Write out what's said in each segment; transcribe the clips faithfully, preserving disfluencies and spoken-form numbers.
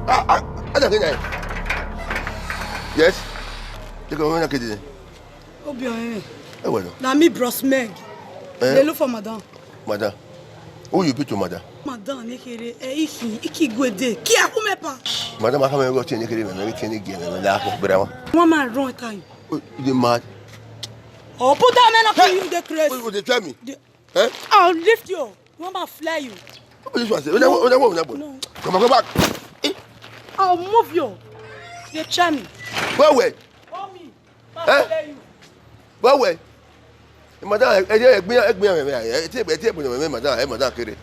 Ah, ah, ada ke na. Yes. Take a one kid. Obiọnrẹn. Ẹ wẹ lọ. Na me, Bros Meg. Eh? They look for madam. Madam. Who you be to madam? Madam ne kere, eh, iki, iki guede. Kia ku me pa. Madam, I can't go to any kere, me, me, any gear, me, me, la ko, brother. One man run time. Oh, you dey mad? Oh, put down, man, I'll kill you, the crazy. Oh, you dey try me? The Eh? I'll lift you. One man fly you. What is this one say? What I want, what I want, what I want? No. Come on, come back. Eh? I'll move you. You try me. Where, where? Call me. Eh? I'll fly you. Where, where? Madam, ẹ, ẹ, ẹ, gbin, ẹ, gbin, ẹ, ẹ, ẹ, ẹ, ẹ, ẹ, madam, ẹ, madam kere.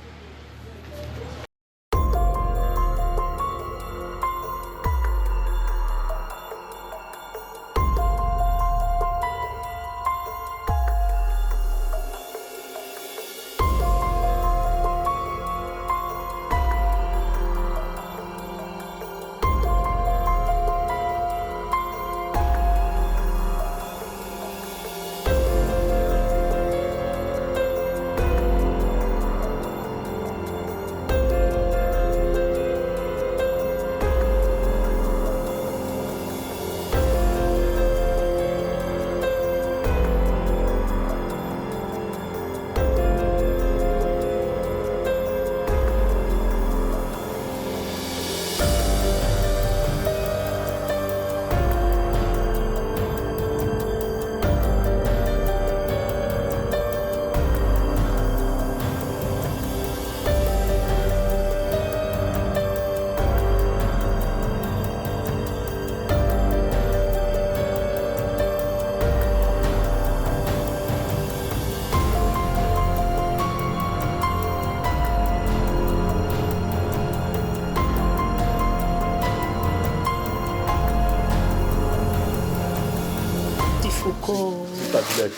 Sister Juliet.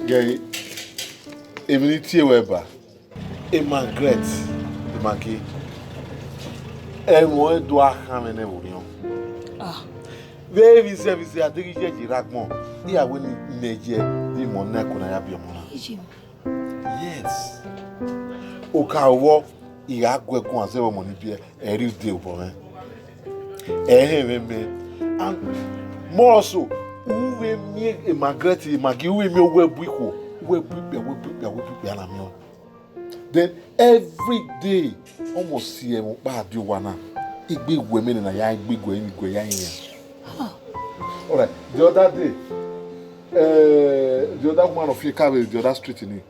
Gẹe, emwi ne I tie ruẹ ba. E Margaret, e Maggie, ẹmwẹ ọnrẹn do gha khan mwẹ nẹ vbe orhiọn. Ah. Vbe emwi zẹ vbe izẹ a deghẹ iye ye rre agbọn, iran wẹ ne imẹ ye vbe imẹ ọna ẹko ne a ya biẹ ọmọ na. Yes. Okaro vbọ, I gha gu ẹre guan zẹ vbe ọmọ ni biẹ, ẹ i rhie ude obọ mwẹ. Ẹ i họn ẹmwẹ mẹ. And more so, u vbe miẹn e Margaret, e Maggie, u vbe miẹn uwu ẹbu ikhuo, uwu ẹbu ikpia, uwu ẹbu ikpia, uwu ẹbu ikpia na miẹn ọẹn. Then every day, ọ must si ẹmwẹ ọkpa dia owa na, egbe wẹ mẹ nena ya, egbe wẹ emwi guẹ ya rinmwian. All right, the other day, eh, the other woman of Yeka, the other street ni,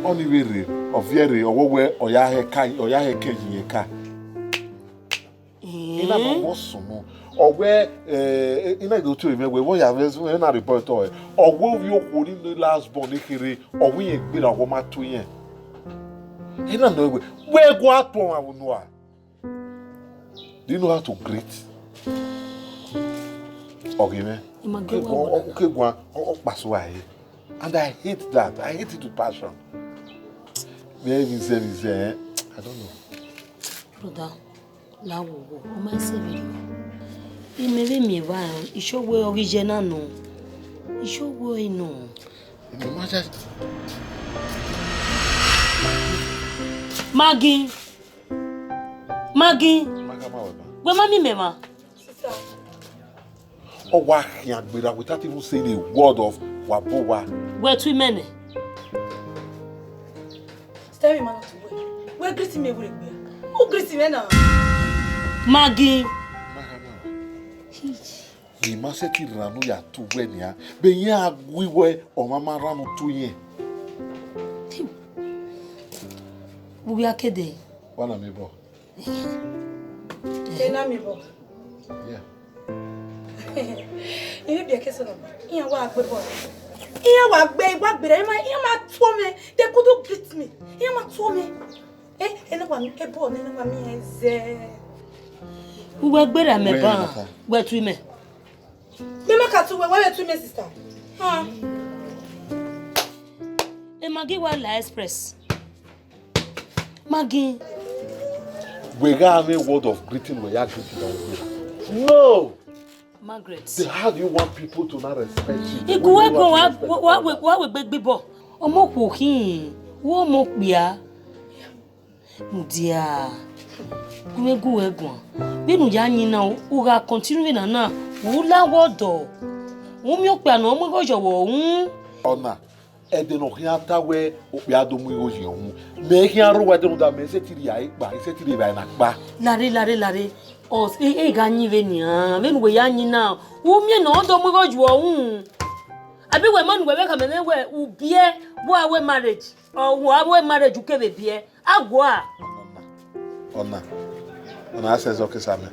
ọni vbe rre, ọ viẹ rre, ọ wẹ wẹ ọ ya hẹ ẹka, ọ ya hẹ ẹkẹn ye iyẹn ka. I na ma vbọ sunu. Ọ wẹ, eh, I na do tuẹ mwẹ wẹ, vbọ ya vbe na rre bọ ẹtọ ẹre. Ọ wẹ ovbi okhuo ni ne last born ne kherhe, ọ wẹ irẹn gberra, ọ wẹ ọ ma tu irẹn. I na nọ wẹ, wẹ gua tu ọmwa vbe unu a. Do you know how to greet? Ọ ghi mwẹ. Ima gẹ wa wala. Ke guan, ọ, ọ kpasu a he. And I hate that. I hate it with passion. Vbe emwi zẹ, emwi zẹ, eh? I don't know. Brother, la wo wo, ọ ma sẹ vberriọ. Imẹ vbe miẹn evba, isẹ wẹ ọ ghi ye na nọ. Isẹ wẹ ọre nọ. Imẹ ma ja. Maggie. Maggie. Maggie, ma wẹ ba. Wẹ ma miẹn imẹ mwa. Sister. Ọ wa khian gberra without even saying a word of wa bo wa. Wẹ tu imẹ nẹ. Stay with man to wẹ. Wẹ greet me wẹ gbe. U greet me na. Maggie. Maggie, ma wẹ. Ghi ma sẹtin rhan ne u ya tu wẹ nian, vbe iran gha gu wẹ ọmwa ma rhan ne u tu irẹn. Vbe uwẹ a ke dee? Wa na miẹn obọ. Ena miẹn obọ. Yeah. Ivbi biẹ ke sẹ na, iran wa gbe obọ. Iran wa gbe, wa gbe, iran ma, iran ma tuo mwẹ. They couldn't greet me. Iran ma tuo mwẹ. Eh, ena wa mi, ebo ne ena wa mi ẹzẹ. Uwẹ gberra mẹ ban, wẹ tu imẹ. Mẹ ma ka tu wẹ, wẹ vbe tu imẹ, sister. Ah. E Maggie wa la express. Maggie. Wẹ gha mwẹ word of greeting, wẹ ya greet them. No! Margaret. Then how do you want people to now respect you? Igu wẹ gbọn wa, wa, wa, wa, wa wegbe gbe bọ. Ọmọ khuo khin, wẹ ọmọ okpia. Mudia, Gu mwẹ gu wẹ guan. Vbene u ya yin na, u gha continue vbe na na, u la wẹ ọdọ. U miẹn okpia ne ọ mu igho yọ wẹ uhunmwu. Ọna, ẹdẹ ne ọ khian ta wẹ okpia do mu igho yi uhunmwu. Mẹ khian rre uwa ẹdẹ rhunmwuda mẹ sẹtin rhie ẹre kpa, I sẹtin rhie evbare na kpa. Lare, lare, lare. Ọ, e, e gha yin vbe nian, vbene uwẹ ya yin na, u miẹn ne ọ do mu igho yọ uhunmwu. Abi wẹ ma ne uwẹ vbe khama mwẹ wẹ u biẹ, vbe uwa wẹ marriage, ọ, vbe uwa wẹ marriage u kevbe biẹ. A gua. Ọna, ọna, ọna, a sẹ ẹzọ ke sa mẹ.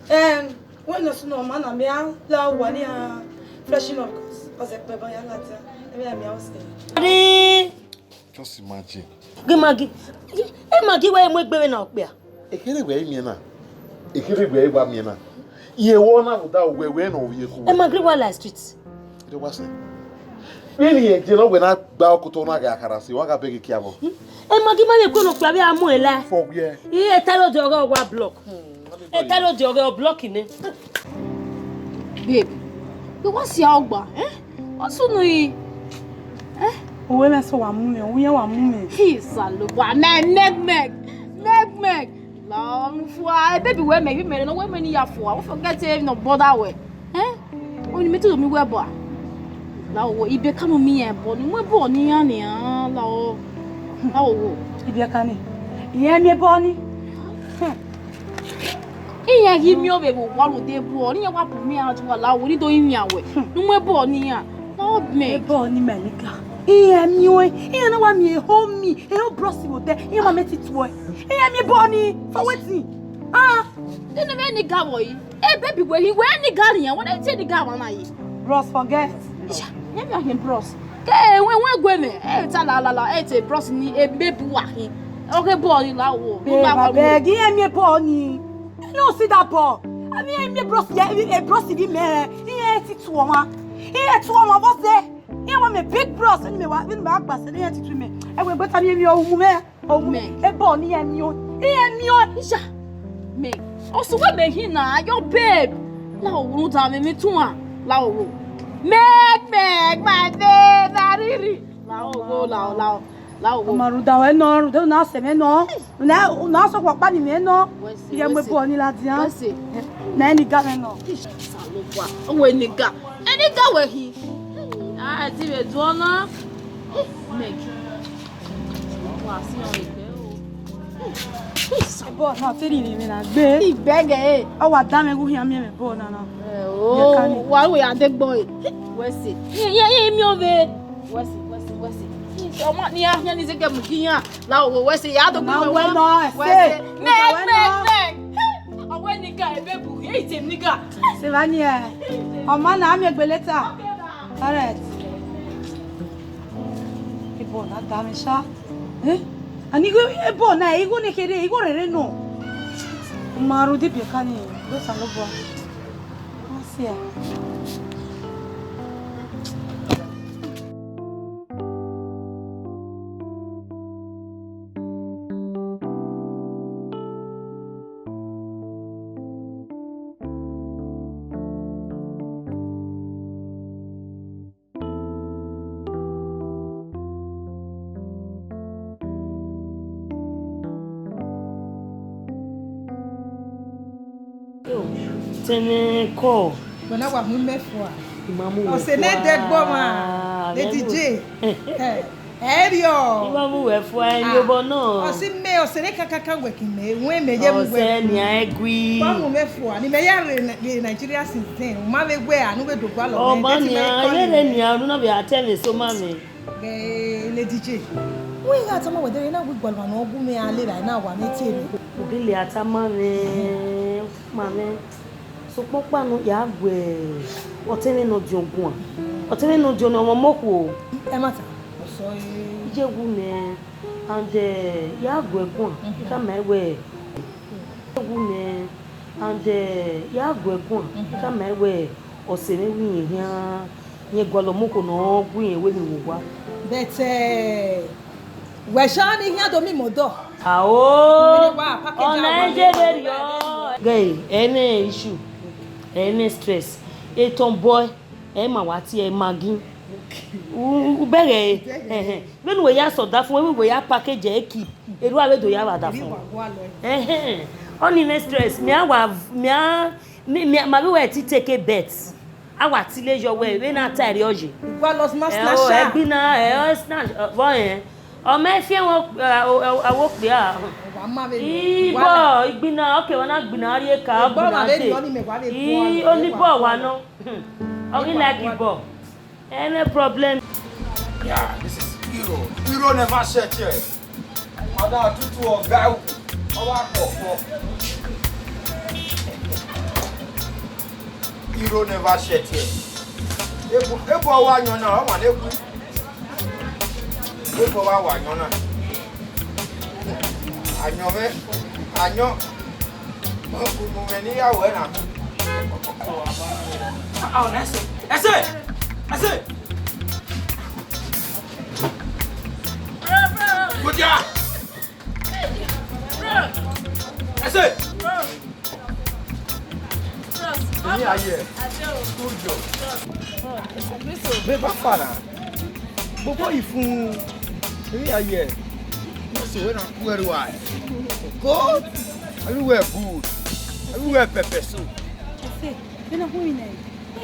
Em, wẹ nọ sunu ọma na, mẹ a la owa ni a freshen up, 'cause ọ zẹ kpẹ ban ya ladian, ẹ vbe ya mẹ a ọsẹ. Ari. Just imagine. Gi Maggie, e Maggie wẹ mu egbe vbe na okpia. Ekherhe wẹ i miẹn na, ekherhe wẹ i wa miẹn na. Iye wọ na vbe da wẹ wẹ nọ vbe ye ku. E Maggie wa la street. Ire wa sẹ. Vbene irẹn je ne ọ wẹ na gba okotọ na gha khara si, wa gha bẹghe kia vbọ. E Maggie ma vbe kue ne okpia vbe a mu ẹn la. Fọ wiẹ. Iye ta lo de ọghe wa block. E ta lo de ọghe ọ block nẹ. Babe, you wan see how gba, eh? What's so no, eh? Uwẹ mwẹ sẹ wa mu mẹ, uwẹ wa mu mẹ. He, Saloba, mẹ, meg, meg, meg, meg. La ọnu fua, e baby wẹ mẹ, vbe mẹ rẹ nọ, wẹ mẹ ni ya fua, we forget say no bother wẹ. Eh? Oni mẹ te do mi wẹ bọ a? La owo, Ibiẹka ne u miẹn ẹbọ ni, mu ẹbọ ne iran nian, la o. La owo. Ibiẹka ni, irẹn miẹn ẹbọ ni. Hmm. Iran ghi miẹn ovbe vbe owa rhunmwuda ẹbọ, ne iran wa bu miẹn iran tuẹ, la owo, ni do rinmwian wẹ, ne u mu ẹbọ ne iran. La o mẹ. Ẹbọ ni mẹ ni ga. Iran miẹn ọẹn, iran na wa miẹn eho mi, eho bros vbe odẹ, iran ma mẹ ti tuẹ. Iran miẹn ẹbọ ni, for wetin? Ah. Nene vbe ni ga vbọ yi? E baby wẹ hin, wẹ ni ga riẹn, wẹ ne tie ni ga mwa na yi. Bros forget. Isha, ne via hin bros. Ke wẹ wẹ gue mẹ, e ta la la la, e te bros ni e baby wa hin. Oke bọ ni la wo. Babe, abeg, iran miẹn bọ ni. You no see that ball? I mean, iran miẹn bros ye, e bros ni mẹ. Iran ti tuọ mwa. Iran tuọ mwa vbọ sẹ. Iran wa mẹ big bros ni mẹ wa, ni mẹ wa gba sẹ, iran ti tu mẹ. Ẹwẹ gbe ta ni emi o mu mẹ. Oh, Meg. Ebo ni emiọ, emiọ. Isha. Meg. Ọsẹ wẹ mẹ hin na, your babe. La owo rhunmwuda mwẹ, mẹ tuan. La owo. Meg, Meg, my babe, I really. La owo, la o, la o, la owo. Ma rhunmwuda wẹ nọ, rhunmwuda na sẹ mwẹ nọ. Na, na sẹ ọkpa ni mwẹ nọ. Wẹ sẹ, iye wẹ mu sẹ. Ebo ni ladian. Wẹ sẹ. Na eni ga mwẹ nọ. Isha, Osanobua. Owo eni ga. Eni ga wẹ hin. A ti vbe duọ na. Meg. Wa si ọnrẹn egbe o. Ebo na te rhie emwi na gbe. Igbẹgẹ e. Ọ wa da mwẹ gu khian miẹn mwẹ ebo na na. Ẹ o, ye ka ni. Wa ru ya de gbọ e. Wẹ sẹ. Ye, ye, ye, mi ove. Wẹ sẹ, wẹ sẹ, wẹ sẹ. Ọmọ ni a hian ni zege mu gi yan. La owo wẹ sẹ, ya do gbe wẹ nọ, wẹ sẹ. Wẹ sẹ. Meg, Meg, Meg. Ọwẹ ni ga ebe bu, e ite ni ga. Sẹ vba ni ẹ. Ọmọ na, a miẹn egbe later. All right. Ebo na da mwẹ sha. Eh? Ani igho, ebo na, igho ne kherhe, igho rere nọ. Ma ru de biẹ ka ni, do Osanobua. Ma si a. Tẹmwẹ kọ. Wẹ na wa mu mẹ fua. Ima mu wẹ fua. Ọsẹ ne dẹgbọ ma, Lady J. Ẹ, ẹ riọ. Ima mu wẹ fua, ẹ, ah, yobọ nọ. Ọsẹ mẹ, ọsẹ ne kakaka wẹ ki mẹ, wẹ mẹ ye mu wẹ. Ọsẹ nian ẹgui. Wa mu mẹ fua, ni mẹ ya rre Ni-, rre Nigeria since then. U ma vbe wẹ a, ne u vbe do gualọ mẹ. Ọma nian, vbe rre nian, unu na vbe a tẹ mwẹ eso ma mwẹ. Ẹ, Lady J, wẹ gha tama wẹ dẹrẹ na wẹ gualọ ne ọ gu mẹ a le ra na wa mẹ tie rre. U gele a tama mwẹ, ma mwẹ. Sokpan ọkpa nọ ya gu ọtẹn mwẹ ne ọ diọn guan. Ọtẹn mwẹ ne ọ diọn ne ọmọ okhuo. Ẹ ma ta. Ọ sọ e. Iye wu nẹ, and, eh, ya gu ẹre guan, mhm, ka ma wẹ, iye wu nẹ, and, eh, ya gu ẹre guan, mhm, ka ma wẹ, ọsẹ mwẹ wẹ irẹn khian, rẹn gualọ ọmọ okhuo ne ọ gu irẹn wẹ emwi vbe owa. But, eh, wẹ sha ni khian do miẹn imẹ odọ. Ao, ọna je vberriọ. Ghe, ẹ i mwẹ issue, ẹ i mwẹ stress. Etọn bọe, ẹ i ma wa tie Maggie. U, u bẹghe ẹre. Ẹhẹn. Vbene uwẹ ya sẹ ọdafẹn, vbene uwẹ ya package ẹre keep, erriọ avbe do ya vbe adafẹn. Ẹhẹn. Ọni ne stress, mẹ a wa, mẹ a, mẹ, mẹ, ma vbe wẹ ti take a bet. A wa tile yọ wẹ, vbene a ta ẹre ọ ye. Wa lọ smash Ẹ o, snatcher. Ẹgbina, ẹ o, snatch, ẹ, vbọ rẹn. Ọ ma fian wọn, ẹ, o, ẹ, ẹ, wo kpia. Wa ma vbe nọ. Ibọ, igbina, okay, wa na gbina, a rhie ka, Ibọ ma gbina vbe te. Nọ ni mẹ wa vbe I, ball, oni wa ball wa ball. Nọ. Ọ ghi like ibọ. Eh, no problem. Yeah, this is Hero. Hero never shed here. Madam tutu ọga ẹwu, ọ wa kpọfọ. Hero never shed here. Ebu, ebu ọ wa yan na, ọ ma ne ebu. Ebu ọ wa wa yan na. Ayọn mwẹ, ayọn. Ugbẹn ne I ya wẹ na. Ah, ah, ẹse, ẹse, ẹse. Kọjá. Ẹse. Èmi ayẹ. Kọjọ. Bébà fara. Gbogbo ìfun. Èmi ayẹ. Mo sọ wẹ na ku ẹrua. Good. Everywhere good. Everywhere pepper soup. Ẹse, vbene ọ khuẹmwi nẹ,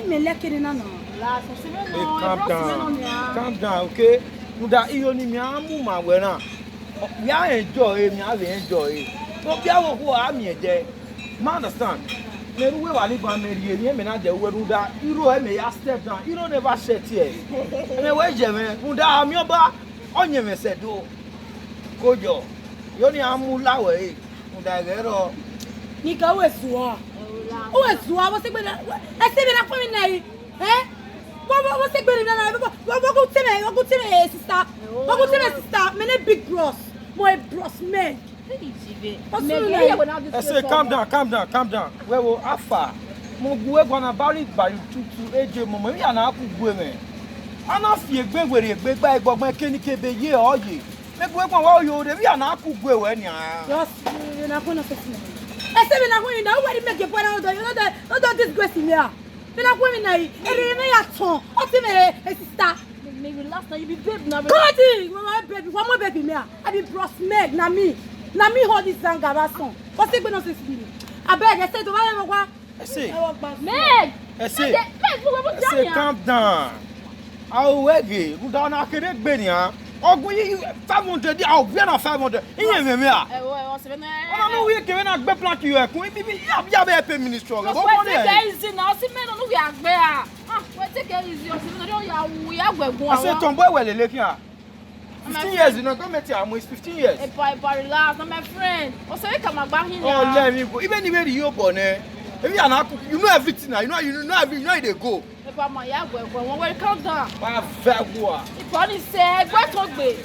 imẹ like nena nọ. Hey, calm down. Calm down, okay? Rhunmwuda iyo ni mẹ a mu ma wẹ na. Mẹ a enjoy, mẹ a vbe enjoy. Ovbi avbe okhuo a miẹn ẹdẹ. Ma understand. Mẹ rre uwu evba ni ban mẹ rhie, ne imẹ na dẹ uwẹ rhunmwuda, Hero ẹmwẹ ya step down. Hero never shed here. Ẹmwẹ wẹ yẹ mwẹ, rhunmwuda Amiọba, ọ yẹn mwẹ sẹ do. Kojọ, yo ni a mu la wẹ re. Rhunmwuda ẹghẹ rrọọ. Nigga, uwẹ zua. Uwẹ zua, vbọ sẹ egbe na, ẹse vbe na khuẹmwi nẹ i, eh? Vbọ, vbọ, vbọ sẹ egbe na, vbọ, vbọ, vbọ gu tẹ mẹ, vbọ gu tẹ mẹ, eh, sister. Vbọ gu tẹ mẹ, sister. Mẹ ne big bros, my bros, man. Ẹse, calm down, calm down, calm down. Wẹ wo, afa, mẹ gu egua na ba rri ba tutu eje mọmọ, emwi ya na ku gue mwẹ. A na fi egbe werriegbe gba egbọgbọn ekenike ebe ye ọ ye. Mẹ gu egua wa yo rre, emwi ya na ku gue wẹ nian. Just, you na khuẹn nonsense na. Ẹse vbe na khuẹn na, uwẹ ni mẹ gie bọe na, no do, no do, no do disgrace me a. Vbe na khuẹmwi na i, erriọ mwẹ ya tọn, ọ tẹ mẹ re, eh, sister. Maybe last time you be babe na. Come on, my baby, one more baby me a. I be bros Meg, na me. Na me hold this zanga vbe asọn. Vbọ sẹ egbe nonsense be ni. Abeg, ẹse do wa vẹ wa. Ẹse. Meg! Ẹse. Meg, Meg, mo, mo, mo, Ẹse, calm down. A ru ẹre ghe, rhunmwuda ọna kherhe egbe nian. Ọ gu yi five hundred, a gu na five hundred. Iye mwẹ mwẹ a. Ẹ wo, ẹ wo, ọsẹ vbe nẹ. Ọna ne uwẹ kevbe na gbe plank yọ ẹkun, ibi, ibi, ya, ya vbe help ministry ọghe. Wẹ take it easy na, ọsẹ mẹ nọ ne uwẹ a gbe a. Ah, wẹ take it easy, ọsẹ mẹ nọ, ya wu, ya gu ẹgun. Ẹse, tọn bọ wẹ lele khian. Fifteen years, you know, don't make it, is fifteen years. Epa, epa, relax, na my friend. Ọsẹ vbe ka ma gba hin. Oh, let me go. Even if you born, eh, if you are not, you know everything now. You know, you know every, you know how they go. Epa, ma ya gu ẹgun, wẹ calm down. Ma vẹ gua. Epa, ni sẹ, ẹgbẹ to gbe.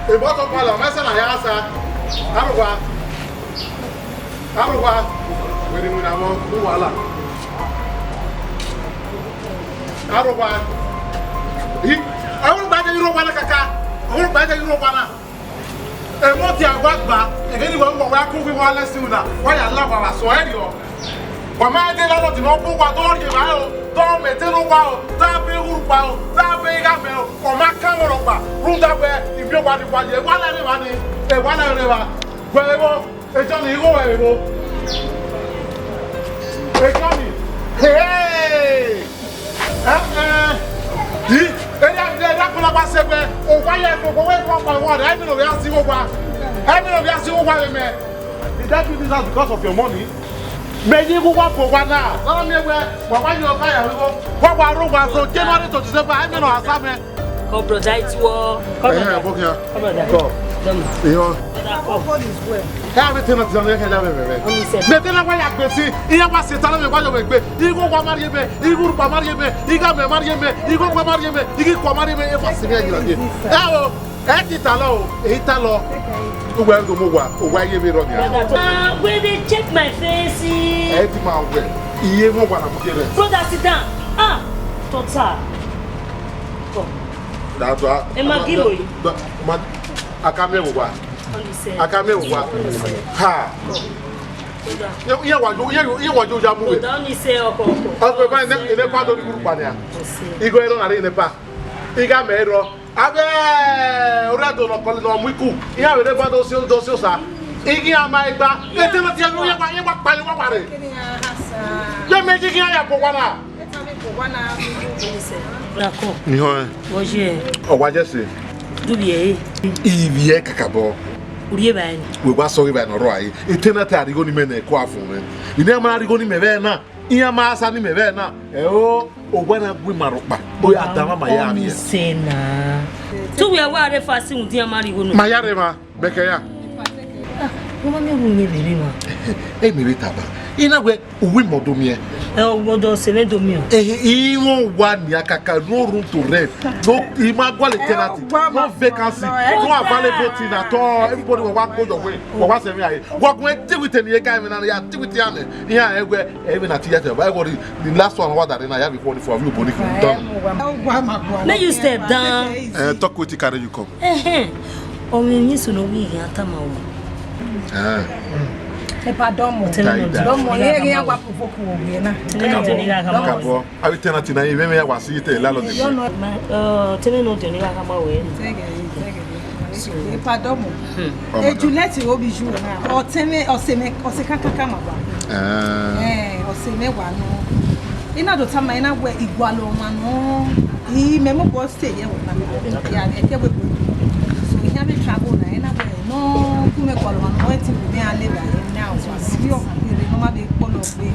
Ebọ tọ palọ, mẹ sẹ na ya sa. Arugba. Arugba. Wẹrẹ mu na mọ, u wala. Arugba. I, arugba de iro wala kaka. Arugba de iro wala. Emọ dia wa gba, ẹghẹ ni wẹ wẹ wa kun fi wa lẹ si una, wa ya la wa wa sọ ẹriọ. Wa ma de la lọ di mọ bu wa do rhie evba o, do mẹ te no wa o, da be ghurukpa o, da be igha mẹ o, ọ ma kan wọ rọkpa, rhunmwuda wẹ ivbi owa ni wa ye, wa la rre evba ni, e wa la rre evba. Wẹ vbọ, Johnny, igho wẹ vbọ. Johnny, hey! Eh, eh. Yi, eya, eya, kpọlọ gba sẹ wẹ, owa ya ẹgbẹgbẹ, wẹ kpọlọ gba wọ, ẹ mi no ya si igho wa. Ẹ mi no ya si igho wa vbe mẹ. Did I build this house because of your money? Mẹ ye igho wa fo wa na. Ọ miẹn wẹ, wa wa yọ ọka ya igho. Wa wa ro wa so January to December, ẹ mi no asa mẹ. Come, brother, it's war. Come, eh, brother. Come, brother. Come. Come. Iyo. Brother, come. God is well. Everything is on the head of everything. Come, he said. Mẹ te na wa ya gbe si, iye wa se tare mẹ wa yo gbe. Igho wa ma rhie mẹ, igho rhukpa ma rhie mẹ, igha mẹ ma rhie mẹ, igho kpa ma rhie mẹ, ighi kua ma rhie mẹ, e fa si mẹ ya de. Ẹ o, ẹ ti ta lọ o, ẹ ti ta lọ. Uwẹ do mo wa, o wa ye vbe rọ nia. Brother, uh, where they check my face? Ẹ ti ma wẹ, iye mo wa na mo kere. Brother, sit down. Ah, daughter. Come. That's why. Ẹ ma gi ro yi. Ma, aka mẹ wa. Come, he said. Aka mẹ wa. Come, he said. Ha. Come. Iye wa yo, iye yo, iye wa yo ya mu we. Ọdọ ni se ọkọ ọkọ. Ọkọ ba ne ne pa do ni guru pa nia. Igo ero na re ne pa. Iga me ro. Abe ore do no kọlọ no mu iku. Iye we ne ba do si do si osa. Igi ama igba. Ete no ti anu ye wa ye wa pa ye wa wa re. Ye me ji ya ko wa na. Nako. Ni họn. Wọ ye. Ọ wa je se. Du bi e. Ivi e kakabọ. Urie ba ni. We wa sọ ghe ba nọ rọ ae. Etena te arigho ni mẹ nẹ ko afun mẹ. Ine ma arigho ni mẹ vbe na. Iyan ma sa ni mẹ vbe na. Ẹ o, o wa na gui ma rokpa. O ya da ma ma ya mi. Se na. Tu we wa re fa si un dia ma arigho no. Ma ya re ma. Bẹkẹ ya. Ah, wọ́n máa ń rú mi rèé wọn. Ẹ mi rẹ taba. Iná wẹ uwu imọ do miẹn. Ẹ ọgbọdọ sẹmẹ do miẹn. Ehe, iwọn wa ni akaka no room to rent. No, ima guale tenant. No vacancy. No available thing at all. Everybody wa wa go your way. Wa wa sẹmẹ aye. Wa gun e deal with any guy na ya deal with ya ne. Iyan ẹwẹ, ẹwẹ na ti ya te. Ba ẹwẹ the last one wa dare na ya be funny for you body done. Make you step down. Eh, talk wetin carry you come. Ẹhẹn. Ọmọ emwi eso ne ọ ghi gha tama wẹ. Ah. Epa dọmọ. Tẹmẹ nọ. Dọmọ, ye ghi ya wa provoke wo ye na. Tẹmẹ nọ, tẹmẹ nọ, tẹmẹ nọ. Kabọ. Abi tenant na ye, vbe mẹ ya wa si te la lọ de. Yo no. Ma, uh, tẹmẹ nọ, tẹmẹ nọ, kama wẹ. Tẹgẹ, tẹgẹ. Epa dọmọ. Hmm. E Juliet obi ju na. Ọ tẹmẹ, ọ sẹmẹ, ọ sẹ kaka kama wa. Ah. Eh, ọ sẹmẹ wa nọ. Ina do tama ina wẹ igualọ ọmwa nọ. I mẹ mobọ stay here with my mom. Yeah, I can't wait. So we have travel na, ina wẹ no, ku mẹ gualọ ọmwa nọ, wẹ ti bu mẹ a leva here now. So I see you here, no ma be kpọlọ gbe.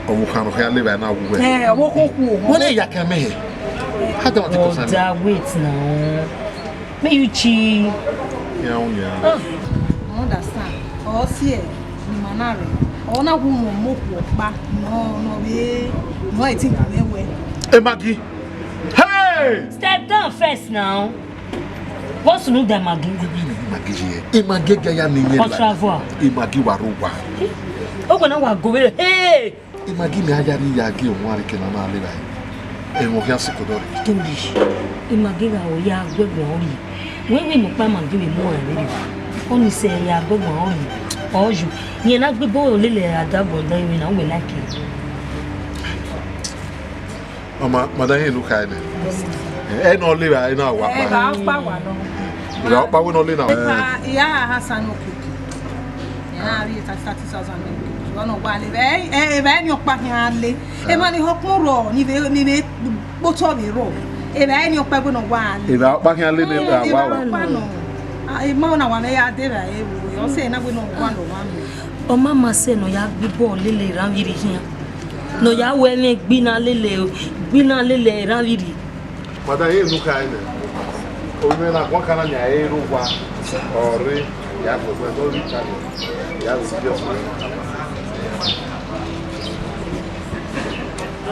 Ọmọ kan no ya leva na wu wẹ. Eh, ọmọ ko ku o. Wọ́n lè yà kẹ́ mẹ́ yẹ. How do you want to concern? Oda, wait now. Make you chill. Yeah, oh, yeah. Ah. I understand. Ọ si ẹ, ni ma na rẹ. Ọ na wu mọ mọ ku ọkpa. No, no, be. No, I think you well. Hey, Maggie. Hey! Step down first now. What's new that Maggie? Ibi ni Maggie ye. E Maggie ga ya ni ye. Contravoir. E Maggie wa ro wa. Ogbẹn na wa go vbe. Hey! E Maggie mẹ a ya rri ya gie wan rre ke na na leva. Ẹmwẹ ọ khian sikodo rre. English. E Maggie gha ro ya gu ẹguan ọrri. Wẹ wẹ imọkpa Maggie vbe mu ẹre rre. Ọ ni sẹ ya gu ẹguan ọrri. Ọ yu. Rẹn na gbe ball lele adagbọn dan iwẹ na, wẹ like. Mama, madam, he look high there. Eh, no, leave her, no, wa. Eh, ba ọkpa wa nọ. Ba ọkpa we no le na. Epa, iya ha Hassan Okeke. Ya ri thirty thousand. Ọnọ wa le. Eh, eh, ba ni ọkpa khian le. E ma ni họkpọn rọ, ni vbe, ni vbe kpotọ vbe rọ. E ba ni ọkpa we no wa le. E ba ọkpa khian le ne. Eh, e ba wa. Ọkpa nọ. Ah, e ma na wa mẹ ya de ra e wo. Ọ sẹ na we no wa nọ wa mi. Ọ ma ma sẹ ne ọ ya gbe ball lele eranvbirri khian. Ne ọ ya ru ẹmwẹ gbe na lele, gbe na lele eranvbirri. Madam, ye nu kha nẹ. Ovbi mwẹ na guan kan na nia ru owa. Ọ rre, ya gbẹgbẹ, ọ rre Italy. Ya ru serious.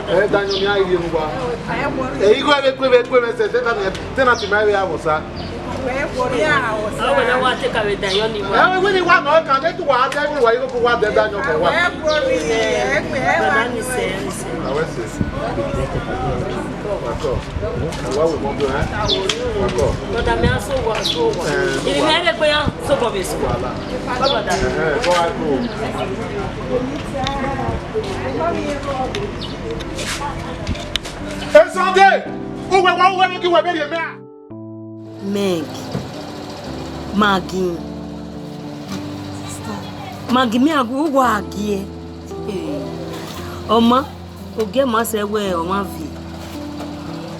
Ẹ, Daniel, ni a ye nu wa. Ẹ, igho ẹvbe kue vbe kue vbe sẹ, tenant, tenant ma vbe a vbọ sa. Ọ wẹ ne wa te ka vbe da yọ ni wa. Ẹ, wẹ ni wa nọ kan, ke tu wa, ke wa, igho ku wa dẹ Daniel kẹ wa. Ẹ, wẹ ni sẹ, ni sẹ. Awẹ sẹ. Wa wẹ mọ do, ẹ? Wa kọ. Brother, me also wa, so wa. Ẹ, ni me le pe ya, so go be so. Wala. Baba da. Ẹ, ẹ, go, I go. Esande! Uwe wa uwe ki we beri eme a. Meg. Maggie. Maggie, me agu wa gie. Eh. Ọma, ogie ma sẹ wẹ ọmwa viẹ.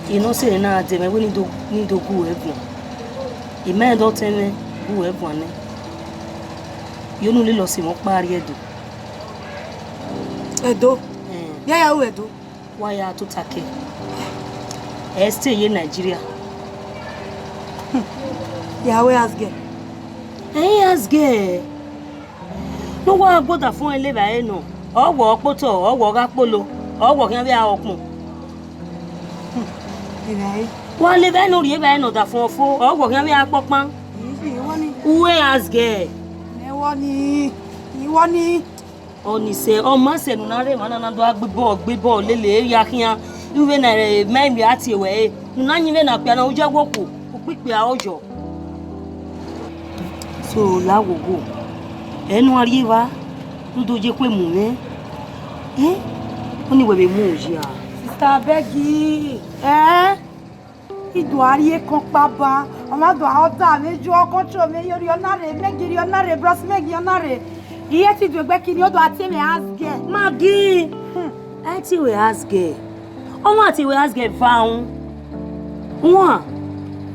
I nọ sẹ na dẹ mẹ wẹ ni do, ni do gu ẹguan. I ma dọ tẹn mwẹ gu ẹguan nẹ. Yo nu lele ọse mwẹ ọkpa rrie Ẹdo. Ẹdo? Eh. Ya ya ru Ẹdo? Wa ya tota kẹ. Ẹ stay ye Nigeria. Ya wẹ house girl. Ẹ i house girl. Ne uwa gbe odafẹn lele evbare nọ, ọ wẹ ọ kpotọ, ọ wẹ ọ gha kpolo, ọ wẹ ọ khian vbe a ọkpọn. Evbare. Wa lele evbare ne u rhie evbare ne odafẹn fo, ọ wẹ ọ khian vbe a kpọkpan. Ii, ii, wọ ni. Uwe house girl. Ẹ wọ ni, ii, wọ ni. Ọ ni sẹ, ọ ma sẹ ne u na rre emwa na na do gha gbe ball, gbe ball lele, ya khian. Ivbe na ma emwi a tie wẹ re. Ne u na yin vbe na okpia na, u ye wo khuo, ukpikpia ọ yọ. So, la wo wo. Ẹ ne u rhie evba, Rhunmwuda oyekhue mu mwẹ. Eh? Ọni wẹ vbe mu ya? Sister, abeg. Eh? I do a rhie ekọnkpa ba, ọ ma do a ọta mwẹ, ju ọkọncho mwẹ, yo rhie ọna rre, Meg rhie ọna rre, bros Meg rhie ọna rre. I ye te iduegbe kiri, ọ do a tie mwẹ house girl. Maggie, Hmm. a tie wẹ house girl. Ọmwa tie wẹ house girl va un. Wan.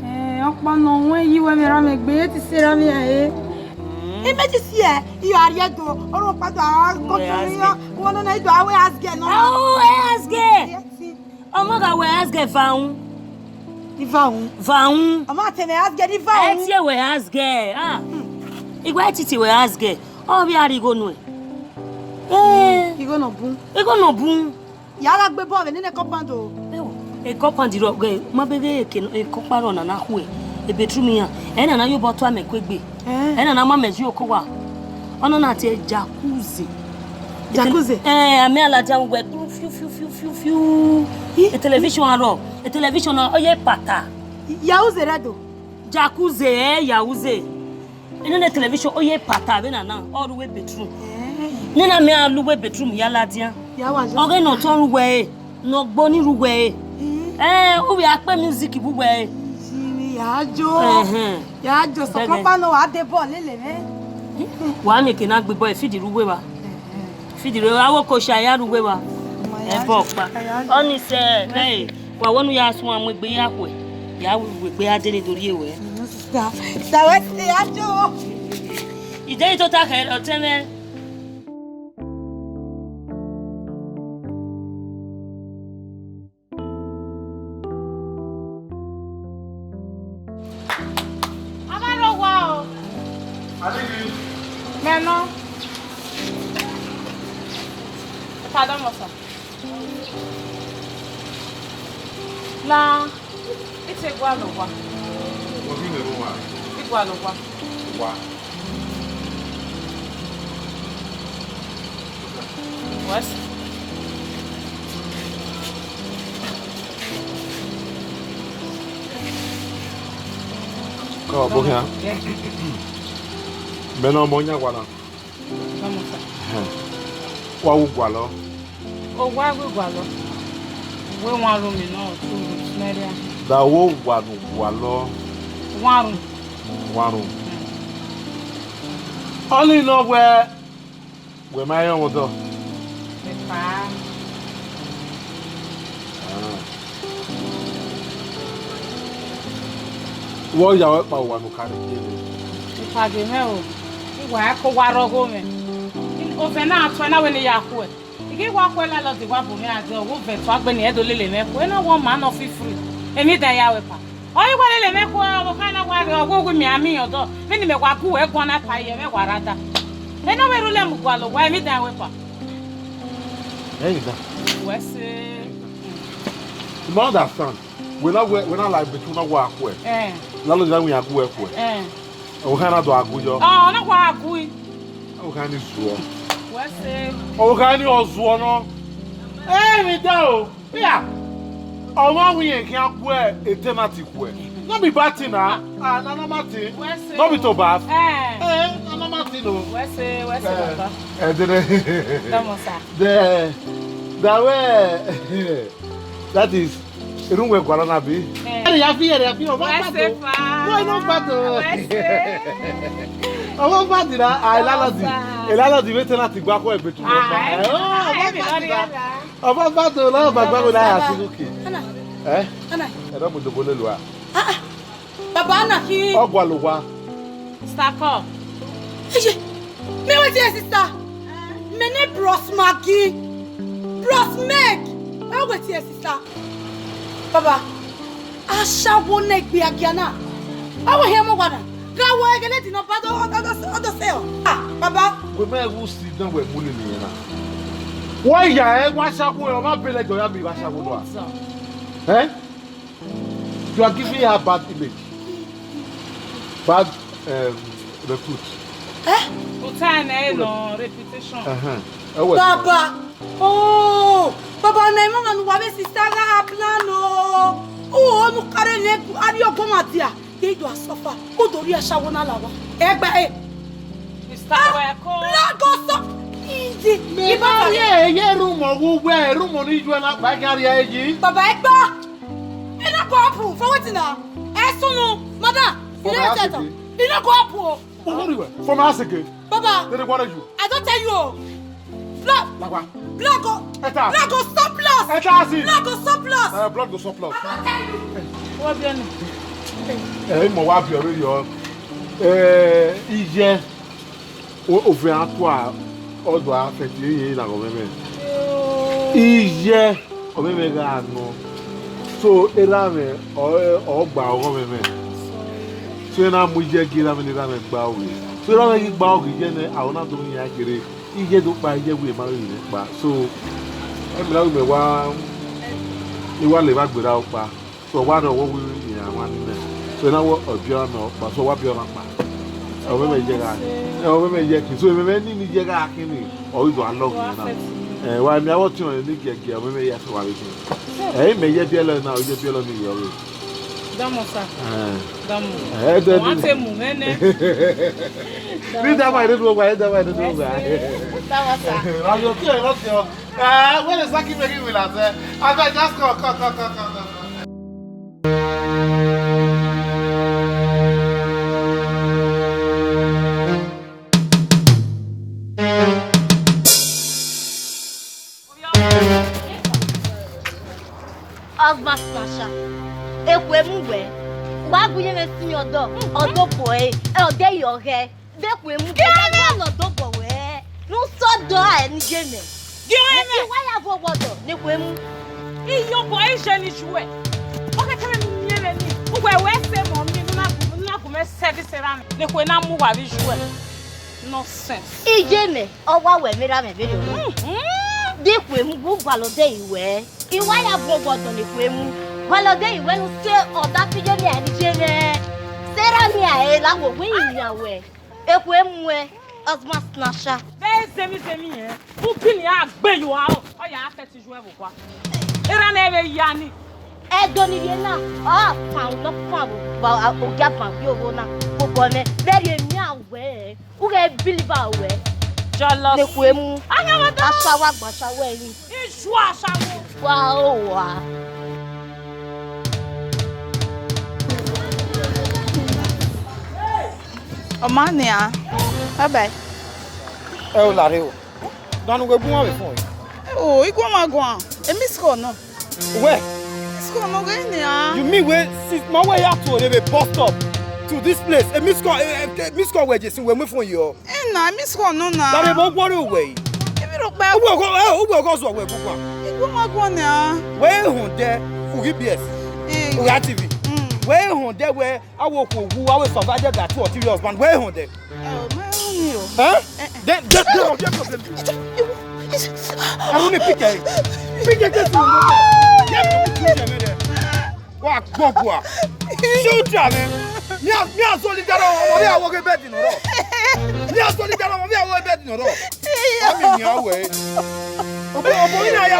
Eh, ọkpa nọ wẹ yi wẹ vbe ra mwẹ egbe, i ye te sẹ ra mwẹ ẹre. Emergency ẹ, I yo a rhie do, ọ rhie ọkpa do a ọkọncho mwẹ, yo, wẹ nọ na, I do a wẹ house girl nọ. Oh, house girl. Yes. Ọmọ gha wẹ house girl va un. Iva un. Va un. Ọmọ a tie mwẹ house girl, iva un. A tie wẹ house girl. Ah. I wẹ titi wẹ house girl. Ọ vbe a rhie igho nuẹn. Eh. Igho nọ bun. Igho nọ bun. Ya gha gbe ball vbe nene compound o. Ewo, e compound rọ, ghe, ma be ghe eke nọ, e compound rọ nana khuẹ. E bedroom iran. Ẹ nana yo bọ tua mẹ kuegbe. Eh. Ẹ nana ma mẹ yi oko wa. Ọna na tie jacuzzi. Jacuzzi? Eh, amẹ a ladian wẹ, fiu, fiu, fiu, fiu, fiu. Ih. E television arọ, e television na, ọ ye pata. Jacuzzi rẹ do? Jacuzzi, eh, jacuzzi. Nene television, ọ ye pata vbe nana, ọ rre uwu bedroom. Eh. Nene amẹ a lu uwu bedroom ya ladian. Ya wa jọ. Ọ ghe ne ọ tọn ru wẹ e, ne ọ gbo ni ru wẹ e. Eh. Eh, u vbe a kpe music bu wẹ e. Jimmy, ya jo. Ẹhẹn. Ya jo, sọkpọkpa nọ wa de ball lele mwẹ. Wa miẹn eke na gbe ball, e feed ru uwu evba. Feed ru, a wo ko sha ya ru uwu evba. Ẹ bọ ọkpa. Ọni sẹ, nẹ, wa wẹ ne u ya suẹn mu egbe ya khuẹ. Ya ru egbe ya de ne do rhie wẹ. Sa wẹ si ya jo. Ide yi tota khẹ ọtẹn mwẹ. A ma rre owa o. Adidi. Mẹ nọ. Pardon, sir. La, I te gualọ owa. Wọ ghi mwẹ vbe owa? I gualọ owa. Owa. Wẹ sẹ. Kọ bọ khian. Mẹ ne ọmọ yan wa na. Vamos. Ẹhẹn. Wa wu gualọ. Owa wu gualọ. Wẹ wan ru mi nọ, tu ru smẹria. Da wo wa nu gualọ. Wan ru. Wan ru. Ọni nọ wẹ, wẹ ma rẹn ọmọdọ. Epa. Ah. Wẹ ọ ya wẹ kpa owa ne u ka rre. Epa ghe mwẹ o. Uwa ẹko wa rre ọghe mwẹ. Ovẹn na tuẹ na wẹ ne I ya khuẹ. I ghi wa khuẹ landlord wa bu mwẹ a dẹ, ọ wẹ ovẹn tuagbe ne irẹn do lele mwẹ khuẹ. Ena wẹ ọ ma nọ feel free. Emwi dan ya wẹ kpa. Ọ i wa lele mwẹ khuẹ, ọvbokhan na wa rre, ọ wẹ uwu miẹn a miẹn ọdọ. Vbene imẹ wa gu wẹ guan na pa iyẹ mwẹ wa rre ada. Ena wẹ rhulẹ mu gualọ owa, emwi dan ya wẹ kpa. Ẹ i da. Wẹ sẹ. You don't understand. Wẹ na, wẹ, wẹ na la ebe tu na wa khuẹ. Eh. Landlord na wẹ iran gu wẹ khuẹ. Eh. Ọvbokhan na do a gu yọ. Ọ, ọ na wa gu i. Ọvbokhan ni zuọ. Wẹ sẹ. Ọvbokhan ni ọ zuọ nọ. Emwi dan o. Hia. Ọmwa wẹ irẹn khian gu e tenant khuẹ. No be bad thing na. Ah, na normal thing. Wẹ sẹ. No be to bad. Eh. Eh, na normal thing o. Wẹ sẹ, wẹ sẹ, eh, baba. Eh, dede. Come on, sir. De, da wẹ, that is, erhunmwu gualọ na bi. Eh. Ẹre ya fi, ẹre ya fi, ọmọ Wẹ gbado. Sẹ fa. Why not gbado? Wẹ sẹ. Ọmọ gbado na, ah, landlord. Come on, sir. Landlord vbe tenant gba khuẹ egbe tu. Ah, ọmọ, eh, oh, ọmọ gbado na. Ọmọ gbado na, ọmọ gbado na ya si luki. Ana. Eh? Ana. Ẹ dọ mu dobo lelu a. Ah, ah. Baba na khin. Ọ gualọ owa. Sister call. Eye, mẹ wẹ tie sister. Mẹ ne bros Maggie. Bros Meg. Mẹ wẹ tie sister. Baba, ashawo ne egbe agia na. Ọ wẹ hiẹn ọmọ owa na. Gha wẹ ẹghẹ ne ẹdin nọ ba do, ọ do, ọ do sẹ ọ. Ah, baba. Wẹ ma wu si dan wẹ mu lele iran na. Wẹ ya ẹ wa ashawo, ọ ma bele ẹjọ ya miẹn vbe ashawo nọ a. Eh? You are giving her bad image. Bad, um, repute. Eh? Uta nẹ nọ reputation. Uh-huh. Ẹ wẹ. Baba. Oh, baba na ima na nu wa vbe sister gha plan o. O nu kare ne a rhie ọguọmwa dia. Ye do a suffer. Ko do rhie ashawo na la owa. Egbe e. Sister wẹ ko. Blood go so. Di, mẹ i na baba rhie ye erhumọ vbe uwẹ, erhumọ ni yu ẹre na kpa, I khian rhie ẹre yi. Baba, ẹ gba. Ẹ na go up for wetin na? Ẹ sunu, madam. You no get up. You no go up o. What do you? From Asike. Baba. They dey worry you. I don tell you o. Blood. Lagwa. Blood go. Eta. Blood go surplus. Eta asi. Blood go surplus. Eh, blood go surplus. I don tell you. What be your name? Eh, mo wa bi ọre yọ. Eh, iye. O, ovẹn a tua, ọ do a fẹtin ye na ọghe ọmwẹmwẹ. Iye, ọmwẹmwẹ gha nọ. So, erha mwẹ, ọ, ọ gba ọghe ọmwẹmwẹ. So, ẹ na mu iye gie erha mwẹ ne erha mwẹ gba oghe. So, erha mwẹ ghi gba oghe iye nẹ, aro na do hin iran kherhe. Iye do kpa, iye wẹ ma ghi rẹn kpa. So, ẹmwẹ na wẹ mẹ wa, I wa lẹ evba gberra ọkpa. So, ọ wa rhie ọvbokhan iran mwa ni mẹ. So, ena wẹ ọ biẹ ọmwa ọkpa, so, ọ wa biẹ ọmwa ọkpa. Ọ mwẹ mẹ iye gha, ẹ, ọ mwẹ mẹ iye khin. So, emwẹ ni, ni iye gha khin ni, ọ ghi do a lọ ghi na. Ẹ, wa mẹ avbe ọtiọnrẹn ni giẹgiẹ, ọ mwẹ mẹ iye, so, wa vbe khin. Ẹ, mẹ iye biẹlọ na, iye biẹlọ ni iye ọghe. Dọmọ sa. Ẹ. Dọmọ. Ẹ, dẹ, wa dẹ. Te mu mwẹ nẹ. Ni dama ire du wa, ni dama ire du wa. Dọmọ sa. Ra yo ti ẹ, ra ti ọ. Ẹ, wẹ lẹ sa ki mẹ ghi wila sẹ. Abeg, just come, come, come. Husband snatcher, ekhue mu wẹ, wa gu iye mwẹ sin ọdọ, ọdọ bọe, ẹ, ọdẹ yọ ghẹ. De ekhue mu, de ekhue mu, ọdọ bọe, ne u sẹ ọdọ a, ẹ ne iye mwẹ. Gie ọmwẹ. Wa ya vwẹ ọdọ ne ekhue mu. Iyobọ ẹ i jẹ ne iye uẹ. Ọ khẹke vbene u miẹn mwẹ ni, uwẹ wẹ sẹ emọ miẹn ne u na gu, ne u na gu mwẹ sẹ ẹdẹ sẹ erha mwẹ. Ne ekhue na mu uwa vbe iye uẹ. Nonsense. Iye mwẹ, ọ wa wẹ mẹ erha mwẹ vberriọ. Mhm. De ekhue mu, gu gualọ ọdẹ i wẹ. I wa ya vwẹ ọdọ ne ekhue mu. Gualọ ọdẹ i wẹ ne u sẹ ọdọ fi iye mwẹ a, ne iye mwẹ. Sẹ erha mwẹ a, ẹ la wẹ, wẹ iyinna wẹ. Ekhue mu ẹ, husband snatcher. Vbe zẹmwẹ zẹmwẹ rẹn, u bi ne iran gbe ye aro, ọ ya fẹtin yu ẹvbo kua. Erha ne vbe ya ni. Ẹdẹ ni rhie na, ọ fan, nọ fan vbe ogia fan vbe ovo na, koko nẹ, vbe rhie emian wẹ, u ghẹ believe wẹ. Jealous. Ne ekhue mu. Anya wa da. Asawa gba asawa ẹre. Isu asawa. Wa o wa. Ọ ma nian. Bye bye. Ẹ o, lare o. Danu wẹ gu uwa vbe fun. O, I gu ọmwa guan. E miss call nọ. Wẹ? Miss call nọ ghe nian. You mean wẹ since ma wẹ ya tuẹ vbe bus stop to this place, e miss call, e, e, e miss call wẹ je sin wẹ mu fun yọ? Ena, e miss call nọ na. Danu wẹ worry wẹ. Ebi ro pẹ. Uwẹ ọgọ, ẹ, uwẹ ọgọ zọ wẹ gu uwa. I gu ọmwa guan nian. Wẹ họn dẹ, u ghi B S. Eh. U gha T V. Mm. Wẹ họn dẹ wẹ Awe okhuo wu, awe survive that two or three husband. Where hon there? Oh, my own you. Huh? Eh, eh. Then, then, then, what problem? I want to pick a, pick a case. Yeah, pick a case. Wa gbogbo a. Shoot ya, man. Mi a, mi a solid down, mi a wo bed in a row. Mi a solid down, mi a wo bed in a row. Ami ni awe. Obo, obo ina ya.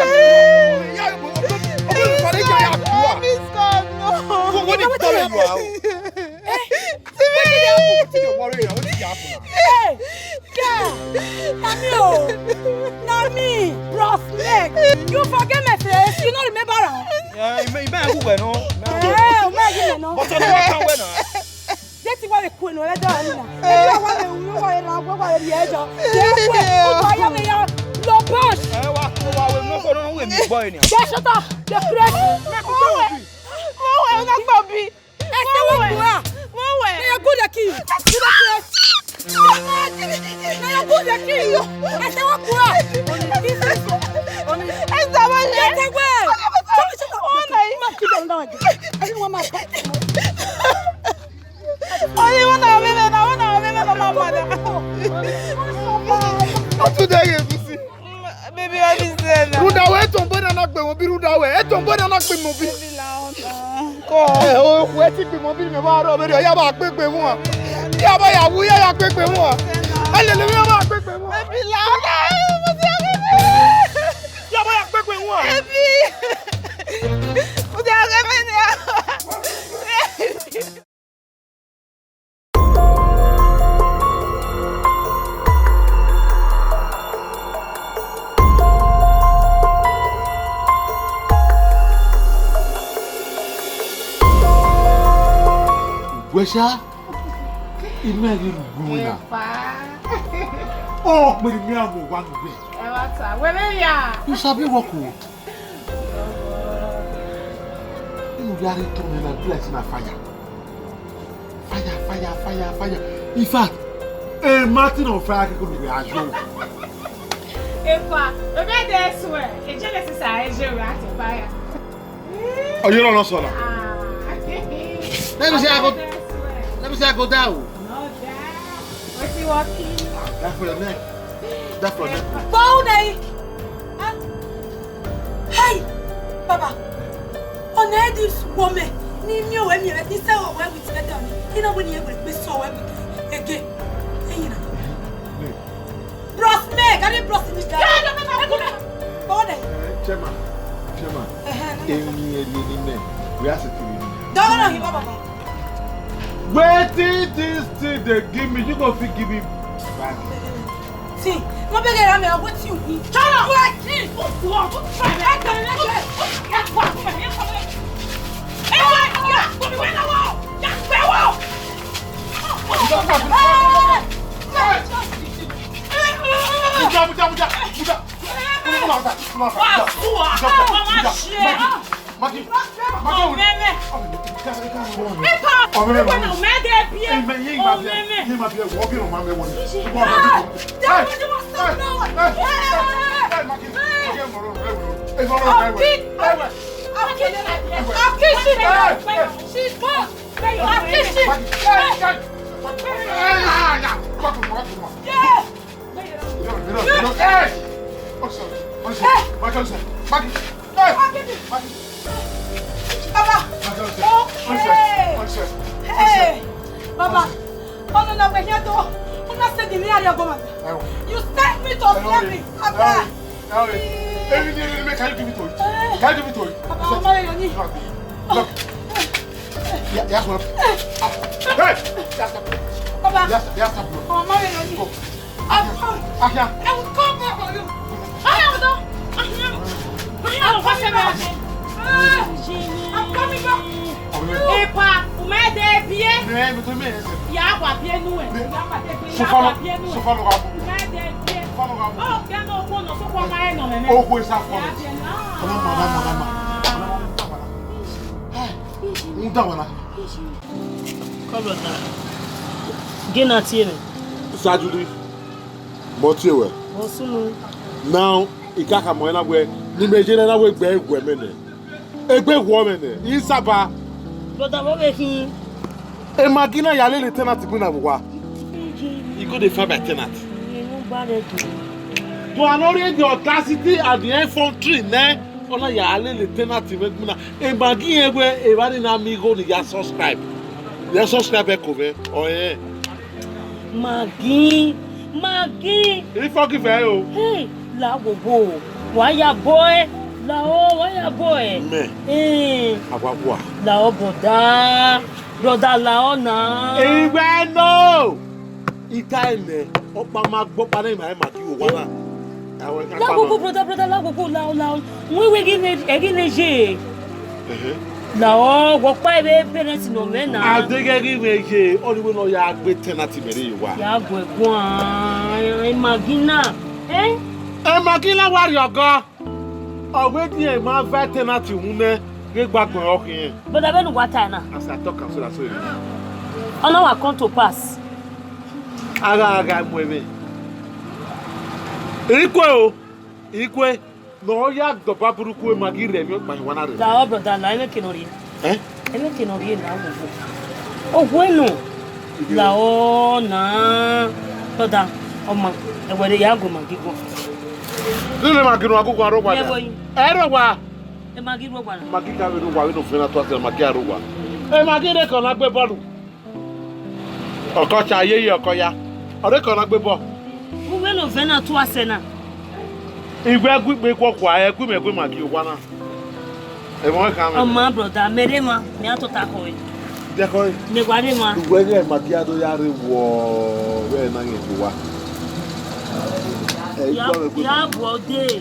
Ya obo, obo, obo ni kọle ya ya kuwa. Miss call nọ. Ko wo ni kọle you are. Eh? Wetin dey happen? Wetin dey worry you? Wetin dey happen? Hey, girl, na me o. Na me, Bros Neck. You forget my face? You no remember am? Yeah, you may, you may have who no. Eh, o may have who no. But you know what can win, huh? Wetin wa le ku enu rẹ dọ ni na? Eyi wa le wu, wa le ra, wa le ri ẹjọ. Ye ku, o ba ya me ya lo bosh. Eh, wa ku wa we, no ko no we mi boy ni. Just shut up. You crazy. Mo wẹ, mo wẹ, una kpa bi. Ẹ sẹ wa ku a. Mo wẹ. They are good at you. They are good at you. Ẹ sẹ wa ku a. Ẹ sẹ wa le. Get away. Shut up. Oh, no. Ma ki do na wa. Ẹ ni wa ma ko. Oye, wọ́n náà mímẹ́ náà, wọ́n náà mímẹ́ náà máa padà. Ó tún dẹ́ yẹ kú sí. Baby, what is there now? Rúdà wẹ̀, ètò ń bọ́ náà gbé wọn bí rúdà wẹ̀, ètò ń bọ́ náà gbé wọn bí. Baby, la ọ̀tá. Kọ́. Ẹ o, wẹ́ ti gbé wọn bí mi wá rọ̀, bẹ́ẹ̀ ni ọ̀yá bá gbé gbé wọn. Yá bá yà wú, yá yà gbé gbé wọn. Ẹ lè lè wí, yá bá gbé gbé wọn. Baby, la ọ̀tá. Mo ti rí mi. Yá bá yà gbé gbé wọn. Baby. Mo ti rí mi ni. Wẹ sha, imẹ ghi ru ugbu na. Epa. Ọ kperi mẹ a mu owa nu wẹ. Ẹ wa ta, wẹ vbe ya. You sabi work o. Inu vbe a rre tọn nẹ na be like say na fire. Fire, fire, fire, fire. In fact, a mountain of fire kekole vbe a yo. Epa, ebe de swear, e jealous sa e je ra to fire. Ọ ye rọ nọ sọ na. Ah. Let me say I go, let me say I go down. No down. Wetin working? That for your neck. That for your neck. Go there. Ah. Hey, Baba. Ọna this woman ni miẹn wẹ miẹn vbe ni sẹ wẹ with me down. Ina wẹ ni e wẹ gbe sọ wẹ with again. Eyin na. Bros me, can you bros me down? Yeah, no, no, no, no, no. Go there. Eh, chairman, chairman. Eh, eh, no, no. Emi ẹrriẹ ne imẹ, we are settling. Don't, no, no, no, Baba. Wetin this thing dey give me, you go fit give me back. See, no beg am, wetin you need? Shut up! Wait! Muda, muda, muda, muda. Maggie, Maggie, Ọmọ mẹ. Epa, ọmọ mẹ. Ọmọ mẹ. Ọmọ mẹ. Hey, hey, hey, Maggie, Maggie, ọmọ rẹ, ọmọ rẹ. Hey, ọmọ rẹ, ọmọ rẹ. Hey, hey. Maggie, hey, hey. Maggie, hey, hey. Maggie, hey, hey. Yeah. Hey! Baba! Okay! Hey! Baba! Oh, no, no, wait here, though. You not send me here, go, man. You sent me to save me, Baba. Hey! Hey! Hey! Can you give it to it? Can you give it to it? Baba, I'm married on you. Look. Yeah, yes, well. Hey! Yes, sir. Baba. Yes, sir. Yes, sir. I'm married on you. Go. Ahia. I will come back for you. Ahia, Odo. Ahia. Ahia, Odo. I'm coming back. Epa, umẹ de biẹ. Ya wa biẹ nu ẹ. Ya wa biẹ nu ẹ. Umẹ de biẹ. Ọ, kẹ nọ okhuo nọ, sokhuo ma rẹ nọ mẹ mẹ. Okhuo sa kọ. Ya biẹ nu. Ọmọ, ọmọ, ọmọ, ọmọ. Hey, n da wa na. Come on now. Gị na tie me. Sajudi. Mọ tie wẹ. Mọ sunu. Now, I ka khama ẹn na wẹ, ne imẹ ye nẹ na wẹ egbe wọ mwẹ nẹ. Egbe wọ mwẹ nẹ. I saba. Brother, vbọ vbe khin? E Maggie na ya lele tenant bu na vbe owa. I go dey find my tenant. Inu ba re do. Do I not read the audacity and the effrontery nẹ? Ọ na ya lele tenant mwẹ bu na. E Maggie rẹn wẹ evba ni na miẹn igho ni ya subscribe. Ya subscribe ẹko mwẹ. Ọ rẹn. Maggie, Maggie. I forgive ẹ o. Hey, la wowo. Wa ya bọ ẹ. La o, wa ya bọ ẹ. Mẹ. Eh. Awa wa. La o, brother. Brother, la o na. Iwẹ no. Ita ẹnẹ. Ọkpa ma gbọ pa na ima ẹ Maggie o wa na. Awa ka pa na. La wowo, brother, brother, la wowo, la o, la o. Wẹ wẹ ghi ne, ẹ ghi ne ye. Ẹhẹn. La o, wẹ ọkpa vbe parents nọ mwẹ na. A deghẹ ghi mwẹ ye, ọ ni wẹ ne ọ ya gbe tenant mẹ rre ye owa. Ya gu ẹ guan, Maggie na. Eh? Maggie na wa rrie ọgọ. Ọ wẹ di emwa va tenant uhunmwu nẹ, ghe gba gbẹn ọ khiẹn. Brother, vbene uwa tae na. As I talk am so, na so it is. Ọ na wa come to pass. A gha, a gha mu ẹmwẹ. I kue o, I kue. Ne ọ ya dọba burúkú Maggie rre emwi ọkpa hin wa na rre. La o, brother, la emwi eke ne ọ rrie. Eh? Emwi eke ne ọ rrie la wowo. Ohu eno. La o na. Brother, ọma, ẹwẹ rre ya gu Maggie guan. Nene Maggie ne a gu guan rre owa. Ẹ rre owa. Maggie rre owa. Maggie ka vbe rre owa, vbene ovẹn na tue asẹ, Maggie a rre owa. Maggie rre ke ọ na gbe bọọlu. Ọkọ cha yeye ọkọ ya. Ọ rre ke ọ na gbe bọọlu. Uwẹ ne ovẹn na tue asẹ na. I wẹ gu ikpe khuọkhua, ẹ gu imẹ gu Maggie owa na. Ẹmwẹ ọnrẹn khan mwẹ. Ọma brother, mẹ rre emwa, mẹ a tota khọe. Dẹkhọe. Mẹ wa rre emwa. Uwẹ ghẹ Maggie a do ya rre wọ, vbe na yẹn do wa. Ẹ, ya, ya bu ọdẹ.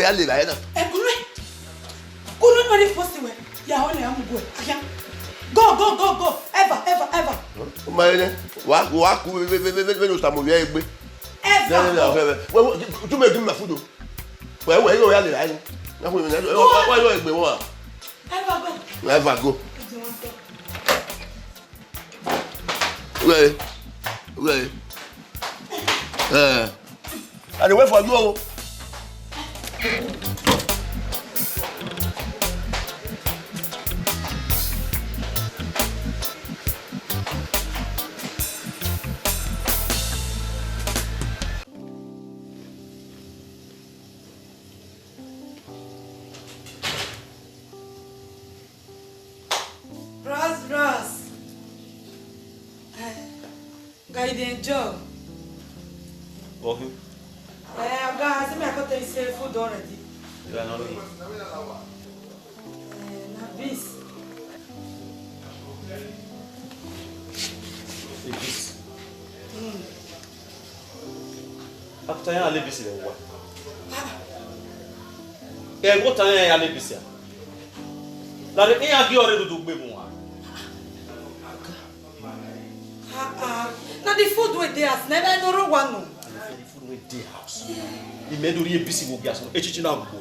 wẹ ya le evbare na. Ẹ, kunu, kunu no dey force wẹ. Ya ho ne a mu gue. Ahian. Go, go, go, go. Ever, ever, ever. Ọ ma rẹn nẹ, wa, wa ku vbe, vbe, vbe, vbe, vbe ne Osamu vbe egbe. Ever. Nẹ, nẹ, nẹ, go. Wẹ, wẹ, tu me give me my food o. Wẹ, wẹ, wẹ, ya le evbare na. Na hu, wẹ, wẹ, wẹ, wẹ, egbe wa. Ever go. Ever go. Wẹ, wẹ. Eh. I dey wait for you o. Bros, bros. Eh, guy, you dey enjoy? Okay. Eh, oga, I say me I come tell you say food don ready. Yeah, no, no. Eh, na beans. Hey, beans. Mm. After ya le beans vbe owa. Ẹ, vbe otọ ya le beans a? Lare iran gie ọre dudu gbe mu a. Ah, ah. Na the food wey dey house, na ebe no rre owa nọ. The food wey dey house. Imẹ do rhie beans vbe ogiasọn na, echichi na gbo.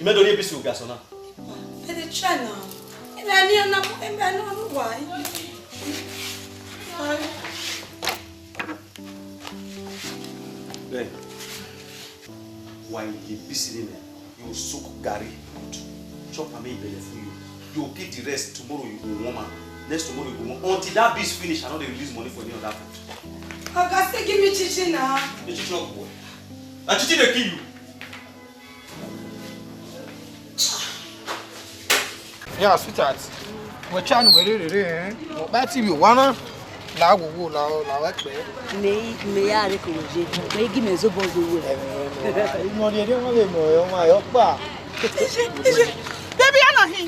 Imẹ do rhie beans vbe ogiasọn na. They dey try now. Ebe ni na, ebe no rre owa. Then, wa ye beans nii nẹ, you soak garri put, chop am, make e belle full you. You keep the rest, tomorrow you go warm am. Next tomorrow you go warm. Until that beans finish, I no dey release money for any other food. Oga, say give me chichi na. The chichi no go. Na chichi dey kill you. Yeah, sweetheart. Wẹ cha ne uwẹ rherere, eh? Wẹ ọkpa ẹtin vbe owa na. La wowo, la, la wẹ kpẹ. Mẹ, mẹ ya rre koro je. Mẹ gi mẹ zobọ zo wẹ. Imọ rhiẹnrhiẹn ọmwa vbe mọ ọmwa ọkpa. Baby, Anahi.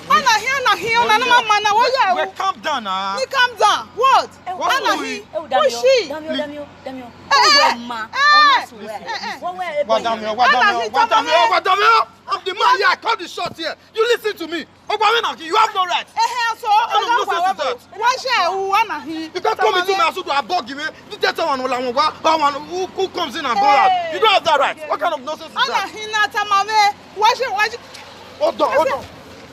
Anahi, Anahi, ọna na ma ma na, wẹ ya. Wait, calm down na. Me calm down. What? What's Anahi? Who is she? Damio, Damio, Damio. Eh, eh, eh, eh. Wa damio, wa damio, wa damio, wa damio. I'm the man here. I call the shot here. You listen to me. Ogbawe na, you have no right. Eh, eh, so, what kind of nonsense is that? Why she who Anahi? You can't come into my house to abog me. You tell someone who, who, who comes in and go out. You don't have that right. What kind of nonsense is that? Anahi na tamame. Why she, why she? Hold on, hold on.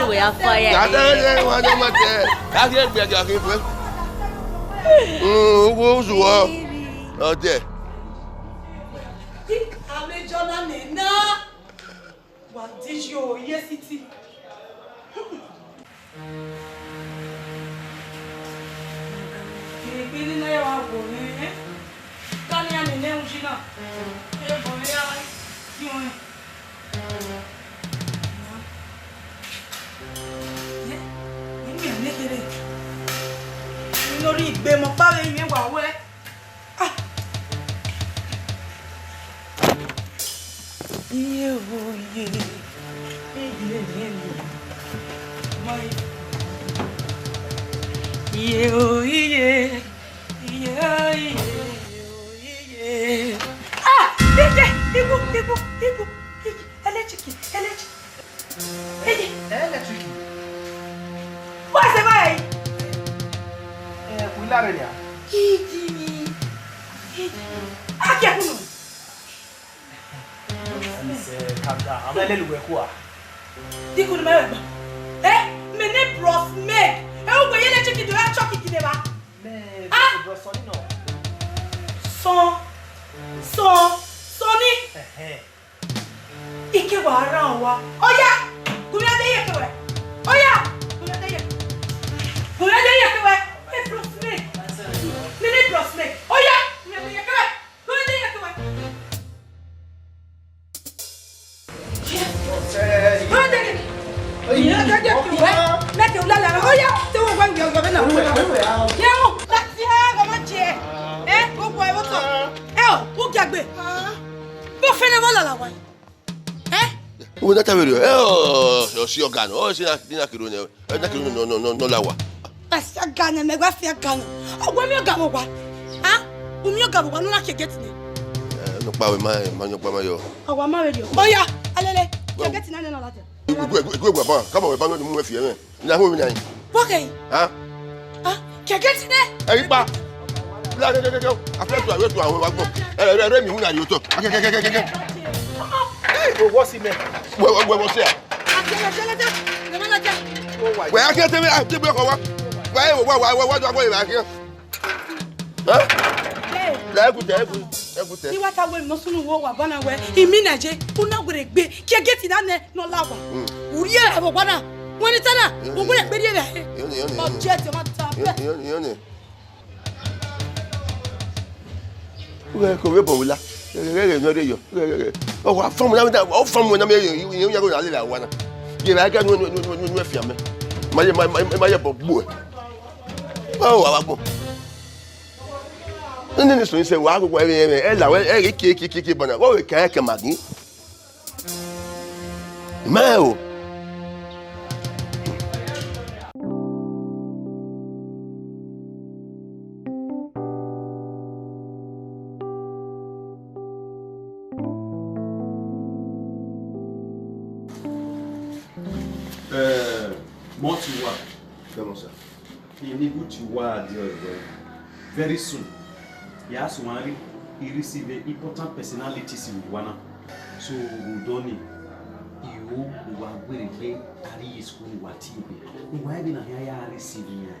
vbene wẹ ya fa ya. Ka te ne wa ne ma te. Ka ghi egbe ga ghi fue. Mm, uwu uzuọ. Ọdẹ. Amẹjọ na nẹ na. Wa di yo ye city. Kegbe ne na ya wa wo ne, eh? Ka ne a nene uji na. E bọ ya yo. Eh? Ni mi ne kere. Ni no ri gbe mo pa vbe yẹn wa wẹ. Ah. Iye o iye. Iye, iye, iye. Iye o iye. Iye o iye. Iye o iye. Ah! Iye! Igbu, igbu, igbu, igbu. Electric, electric. Iye. Electric. What's the way? Eh, we love it, yeah. Iye. Iye. Ah, kẹ kunu. Miss, eh, calm down. Am I lele uwẹ kua? Dikun ni mẹ gba. Eh, mẹ ne bros Meg. Eh, uwẹ ye electric do ya choke kide ba. Mẹ, ah, bros Sonny nọ. Son, son, Sonny. Ẹhẹn. Ike wa ra wa. Oya, gunmẹ de ye kewẹ. Oya, gunmẹ de ye. Gunmẹ de ye kewẹ. Eh, bros Meg. Mẹ ne bros Meg. Oya, gunmẹ de ye kewẹ. Uwẹ na ta vberriọ, ẹ, ọ, ọ si ọga nọ, ọ si na, na kiro nẹ. Ẹ na kiro nọ, nọ, nọ, nọ la wa. Afiaga nẹ, mẹ gba afiaga nẹ. Ọ wẹ miẹn ọga vbe owa. A? U miẹn ọga vbe owa ne u na kie gate nẹ. Ẹ, nọkpa wẹ ma, ma yọ, nọkpa ma yọ. Ọ wa ma vbe rriọ. Oya, alele. Kie gate na nẹ nọ ladian. Igue, igue, igue, wẹ ba, kama wẹ ba nọ ni mu wẹ fi ẹmwẹ. Na hu mi na yin. Bọkẹ yi. Ha? A? Kie gate nẹ. Ẹ yi pa. Bla, ke, ke, ke, ke. Afẹ tu, afẹ tu, àwọn wa gbọ. Ẹ, ẹ, ẹ, mi hu na yin otọ. Ke, ke, ke, ke, ke, ke. Ẹ, o wọ si mẹ. Wẹ, wẹ, wẹ, wọ si a. Wẹ, a kẹ tẹ mi, a, tẹ mi ọkọ wa. Wẹ, wẹ, wẹ, wẹ, wẹ, wẹ, wẹ, wẹ, wẹ, wẹ. Ẹ? Hey. La ẹgutẹ, ẹgu, ẹgutẹ. Iwa ta wẹ mọ sunu wo wa bana wẹ. Imi na je, una were gbe. Kie gate na nẹ, nọ la wa. Mm. Uri e abo wa na. Wẹ ni ta na, wo were gbe rie na. Yoni, yoni, yoni. Object, ma ta. Yoni, yoni, yoni. Ughẹ ko vbe bọ wila. Ghẹ, ghẹ, ghẹ, nọ rre yọ. Ghẹ, ghẹ, ghẹ. Ọ wa fọmu na, ọ fọmu na, me, yo, yo, yo, yo, na lele awa na. Ye ba ga nu, nu, nu, nu, nu, fian mẹ. Ma ye, ma, ma, ma ye bọ gbuẹ. Ọ wa, wa gbọ. Nene ni sọ ise wa, wa, wa, ẹ, ẹ, ẹ la wẹ, ẹ, kie, kie, kie, kie, bana. Wa wẹ ka ẹ kẹ ma gin. Mẹ o. Eh, Motiwa. Come on, sir. Eni gu ti wa di ọ ẹvbo. Very soon, ya sunu a rhie, I receive important personalities vbe owa na. So, rhunmwuda ọnii, I ho ne uwa were gbe a rrie ye school ne uwa tie egbe. Uwa ẹvbo na hia ya receive iran.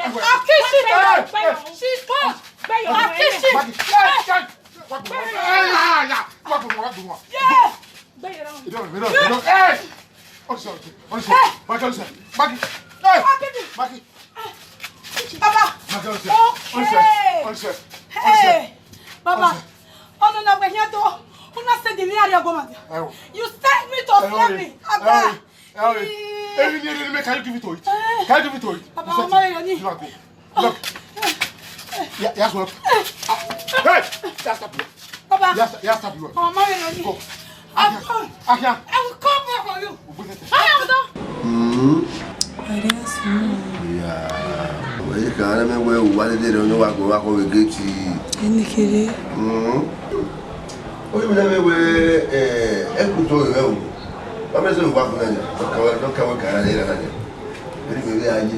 I'll kiss you. Hey, hey. She's gone. I'll kiss you. Maggie, hey, hey. Wa gbọmọ, hey, ya, ya. Wa gbọmọ, wa gbọmọ. Yeah. Hey. Hey. Maggie, Maggie. Hey. Baba. Maggie, okay. Hey. Hey. Baba. Ọnọ na wẹ hian do. Una send me here go, man. You send me to slap me. Baba. Hey, hey, hey, hey, can you give it to it? Can you give it to it? Baba, ọmọ rẹ ni. You go. Look. Yeah, yes, what? Hey, yes, stop you. Baba. Yes, yes, stop you. Ọmọ rẹ ni. Go. Akia. Akia. I will come back for you. Hmm. Ẹdẹ sùn. Ya. Wẹ ka na mẹ wẹ wa dede rẹ no wa go wa ko we gate. Ẹni kere. Hmm. Oye mi na mẹ wẹ, eh, ẹ ku to rẹ o. Wa mẹ so wa ku na ya. Ka wa, ka wa ka ra rẹ na ya. Ẹni mẹ wẹ aye.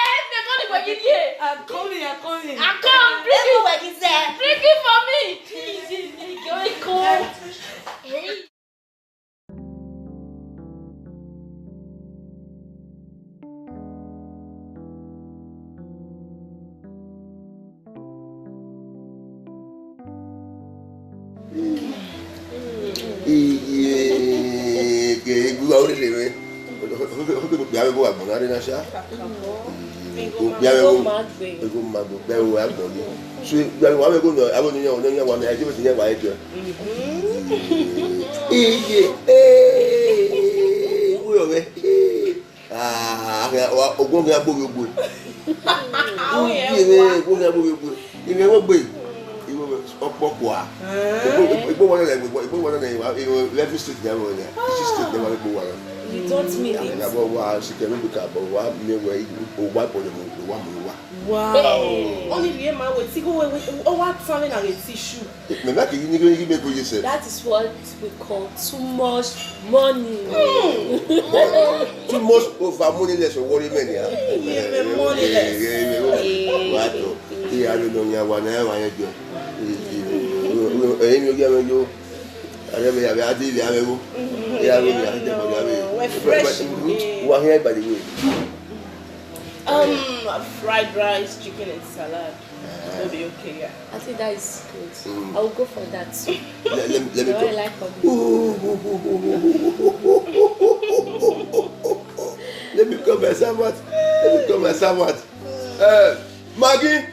Eh, me go ni wagi die. I'm coming, I'm coming. I come, bring it. Wagi there. Bring it for me. Please, bring it. Hey. Wa ore rre mwẹ. Okpia vbe gho wa gbọn na rre na sha. Okpia vbe gho, ma gbe. Ego ma gbe, okpia vbe gho wa gbọn ni. So, okpia vbe wa vbe gho nọ, abo ni yan, ni yan wa na, ẹjọ vbe ti yan wa ẹjọ. Iye, eh, wo mwẹ. Ah, ogun gha gbe ogbe. Iye, ogun gha gbe ogbe. Iye, wo gbe. Iye, ọkpọkua. Egbe wa na, egbe wa na, every state they have one. Each state they have egbe wa na. You don't mean it. Abo wa, sikẹ mi bi ka, abo wa, mi wẹ, o wa bọlẹ mu, o wa mu wa. Wow. Only the man with tigo, we, we, o wa tan vbe na ghe tissue. Mẹ ma keghi ni ghe, ghe mẹ ko ye sẹ. That is what we call too much money. Too much over moneyless or worry men, yeah. Yeah, moneyless. Wa to. Iya ro no nya wa na wa ye jo. Ẹ̀yin mi o gẹ mẹ yo. Are mẹ ya vbe a di vbe a vbe wo. Iya ro mi a di vbe a vbe. We're fresh. Wa here by the way. Um, fried rice, chicken and salad. Will be okay, yeah. I think that is good. Mm. I will go for that too. Let, let, let me come. I like hot. Let me come, my servant. Let me come, my servant. Uh, Maggie.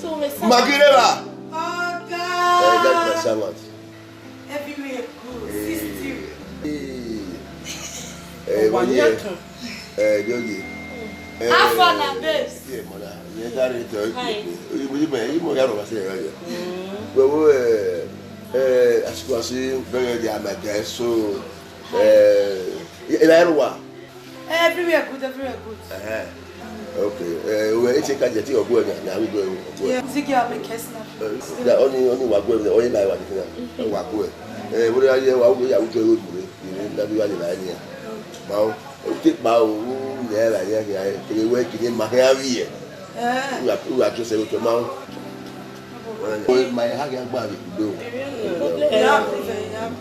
So, my servant. Maggie, never. Oh, God. Uh, that's my servant. Everywhere good. Hey. System. Hey. Eh, wọ́n yẹ. Eh, yóò yẹ. Eh, how far na, babes? Yeah, mother. Yeah, that is the. Hi. Oyibo, Oyibo, Oyibo, ya rọ wa se ya. Mm. Well, well, eh, eh, as you can see, very early, I'm at there, so, eh, yeah, yeah, wa. Everywhere good, everywhere good. Uh-huh. Okay. Eh, we eche ka je ti ọgwẹ na, na we go ọgwẹ. Yeah, Ziggy, I'll make a snap. Eh, da oni, oni wa gwe, oni la wa ni na. Wa gwe. Eh, wo ya ye wa wo ya wo jo wo mure. Ire na bi wa le la ni. Ma o, o te pa o, u ne la ya ya, te we ki ni ma ya vi e. Eh. U wa, u wa jo se o to ma o. Ma ha ya gba vi do. Yeah, yeah.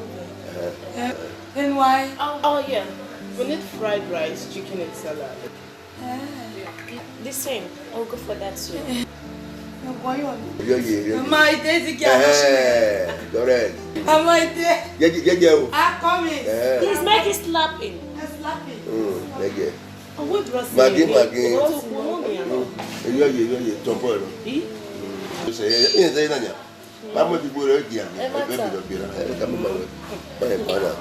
Eh. Then why? Oh, oh, yeah. We need fried rice, chicken and salad. Eh. The same. I'll go for that too. Yo, yo, yo. Mama, it is the girl. Eh, correct. Mama, it is. Yeah, yeah, yeah, yeah. I'm coming. Eh. Please make it slapping. I'm slapping. Mm, yeah, yeah. Oh, we brought Maggie, Maggie. Oh, oh, yeah. Mm. Yo, yo, yo, yo. Jump on. Eh? Mm. You say, yeah, yeah, yeah, yeah. Vamos de gure dia. Ẹ má ta. Ẹ ka mama we. Bye, bye.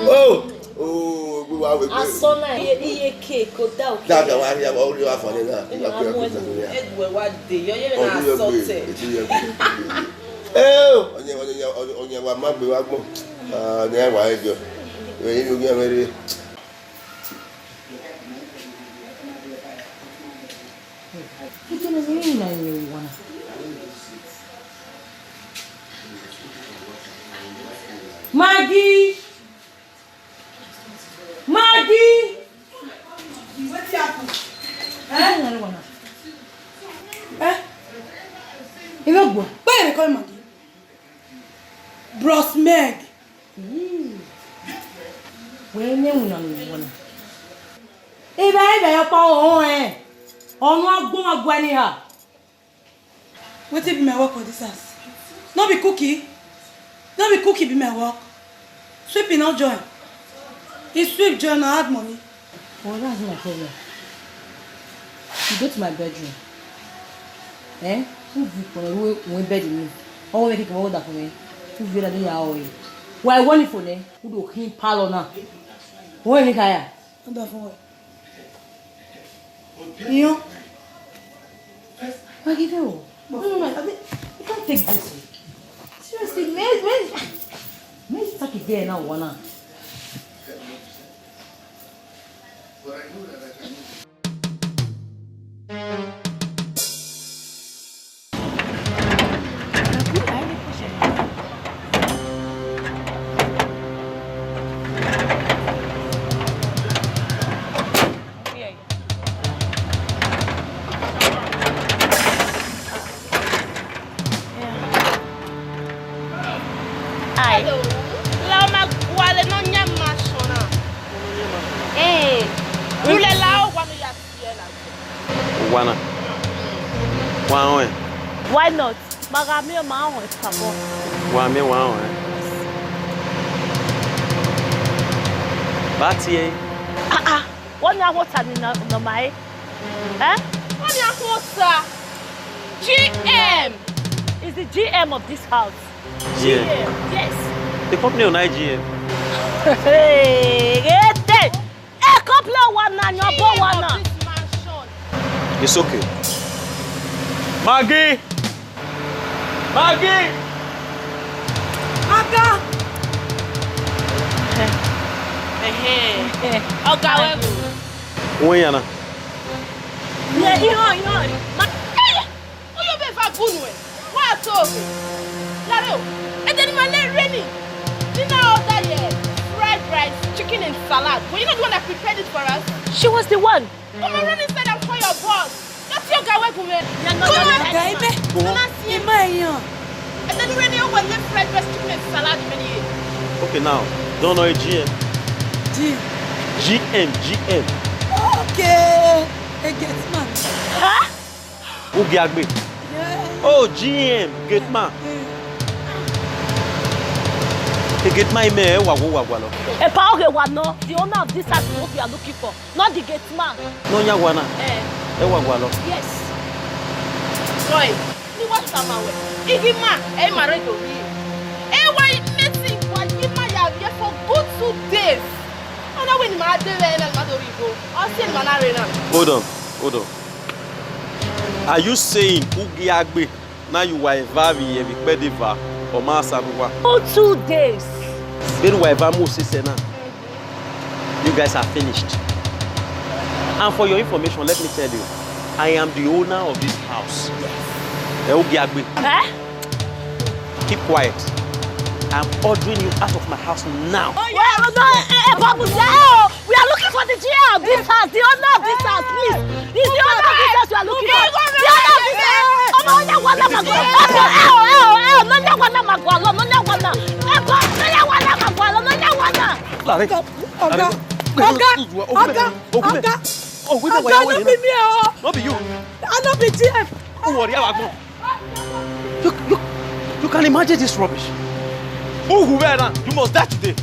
Oh, oh, we wa we. Asọna iye, iye cake, o da o. Da, da, wa ria, wa ria, wa fun na. Wa pe o. Edwe wa de, yo ye na asọte. Eh, onye, onye, onye wa ma gbe wa gbọn. Ah, ne wa ejo. We ni lu gbe mere. Ito na ni na ni wa na. Maggie! Maggie! Wetin happen? Eh? Eh? You no go. Why you dey call Maggie? Bros Meg. Mm. Wẹ ne wuna ni wuna. Eva, eva, ya pa ohọn ẹn. Ọnu agbọn agbọn ni ha. Wetin be my work for this house? No be cooking? No be cooking be my work? Sweeping no join. He sweep join, I add money. Well, that's my problem. You go to my bedroom. Eh? Who be for me? Who win bed in me? How will make it come out for me? Who be that you are? Why one for me? Who do clean parlor now? Who make I? What the fuck? Iyan. Maggie, no. No, no, no, I mean, you can't take this. Seriously, man, man, man, you take it there now, one. Ai. La ma gualọ ne ọ yan ma sọn na. Eh. Rhulẹ la ọ wa ne ya tie la. Wa na. Wa rẹn. Why not? Ma gha miẹn ma rẹn tobọ. Wa miẹn wa rẹn. Ba tie. Ah, ah. Wẹ ọnii a hota ni nọ, nọ ma re? Eh? Wẹ ọnii a hota? G M is the G M of this house. G M. G M, yes. The company owner is G M. Hey, ghede. A company wa na, your boy wa na. G M of this mansion. It's okay. Maggie! Maggie! Oga! Ẹhẹn. Oga wẹ gu. Wẹ yan na. Ye, iran, iran. Ma-, eh! Uyo be va gu nuẹn. Wa to. Lare o. Ẹdẹ ne ima na rre ni. Dinner order ye fried rice, chicken and salad. Were you not the one that prepared it for us? She was the one. Come on, run inside and call your boss. That's your guy, where go, man. Come on. Guy, me. Come on, see him. Ima yan. And then when you want the fried rice, chicken and salad, man, yeah. Okay, now, don't know a G M. G M. G M, G M. Okay. A gate man. Huh? Ugiagbe. Yeah. Oh, G M, gate man. Yeah. A gate man, ime, ẹ wa wo wa gualọ. Epa, okay, wa no. The owner of this house is what we are looking for. Not the gate man. Nọyaẹnmwa na? Eh. Ẹ wa gualọ. Yes. Boy, ni wa tama wẹ. Ighi ima, ẹ i ma rre do rri. Ẹ wa i meti wa yi ima ya vbiẹ for good two days. Ọ na wẹ ne ima de vbe ẹre na, ne ima do rri igho. Ọ si ne ima na rre na. Hold on, hold on. Are you saying Ugiagbe na ye uwa eva vbe iyẹn vbe ikpẹdẹ eva, ọ ma sa ne uwa? For two days. Vbene uwa eva mu osẹe na, you guys are finished. And for your information, let me tell you, I am the owner of this house. Ẹ Ugiagbe. Eh? Keep quiet. I'm ordering you out of my house now. Well, no, eh, eh, Babu, yeah, oh, we are looking for the G M of this house, the owner of this house, please. He's the owner of this house we are looking for. The owner of this house. Ọmọ, ọ ya wa na ma gua. Ẹ bọ, ẹ o, ẹ o, ẹ o, no ya wa na ma gua, no, no ya wa na. Ẹ bọ, no ya wa na ma gua, no ya wa na. Lare. Oga, oga, oga, oga, oga, no be me o. No be you. I no be G M. Don't worry, I won't. You, you, you can imagine this rubbish. Who, whoever, you must die today.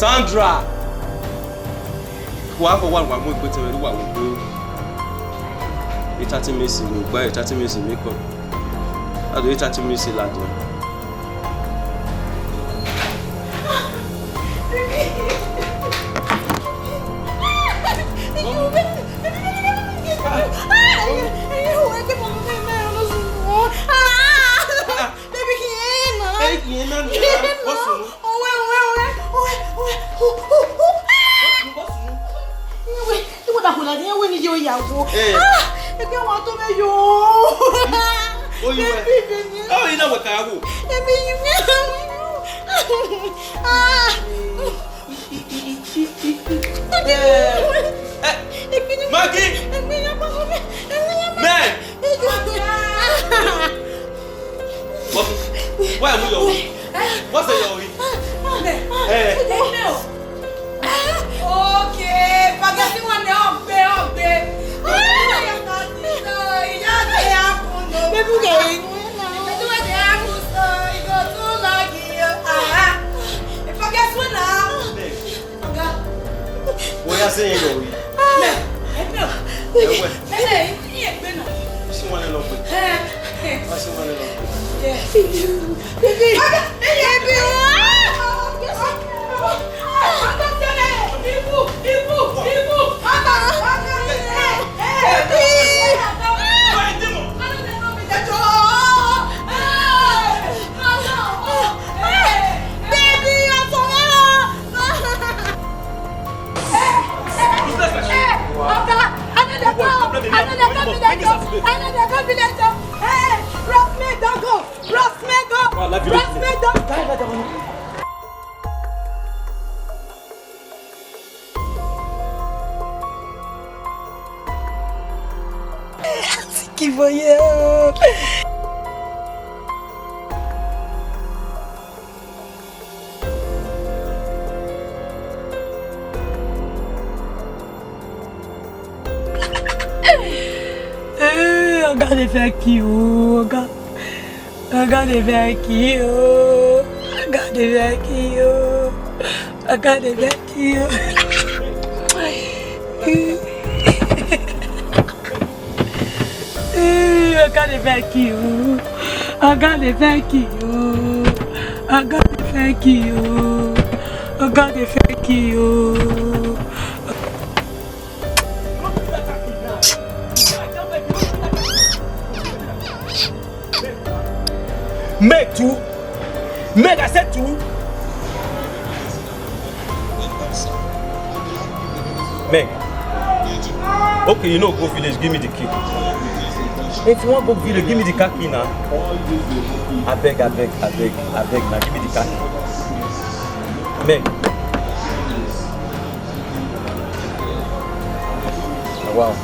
Sandra! Wa khọ wa, wa mu egbe tẹn mwẹ, wa mu egbe. Thirty minutes vbe gba, thirty minutes vbe kọ. A do thirty minutes ladian. Baby, khian na. Ẹ khian na, khian na. Khian na. What's wrong? Owe, owe, owe, owe, owe. Hu, hu, hu. What's wrong? Iwe, iwe da khuẹ ladian, iwe ni yo ya wo. Eh. Ah, eke wa to me yo. Oyi we. Baby, baby. Oh, you know what I will. Baby, you. Ah. Eh, eh, Maggie! Meg! What? Why am I your way? What's the your way? Eh. Okay, forget the one, the ogbe, ogbe. Baby, okay. Forget one now. Oya se yin lọ wi. Mẹ, ẹ bẹ o. Ẹwẹ. Ẹ bẹ, ẹ bẹ, ẹ bẹ nọ. Si wan lọ gbe. Ẹ, ẹ. Wa si wan lọ gbe. Ẹ. Baby. Baby. Ibu, ibu, ibu. Baby. Baby, ọtọ mwẹ o. Oga, I no dey go. I no dey go village o. I no dey go village o. Hey, bros, me don go. Bros, me go. Bros, me don. Sick for you. Eh, Oga dey vex you, Oga. Oga dey vex you. Oga dey vex you. Oga dey vex you. Eh, Oga dey vex you. Oga dey vex you. Oga dey vex you. Oga dey vex you. Meg too. Meg, I said too. Meg. Okay, you no go village, give me the key. If you wan go village, give me the car key now. Abeg, abeg, abeg, abeg, now give me the car key. Meg. Wow.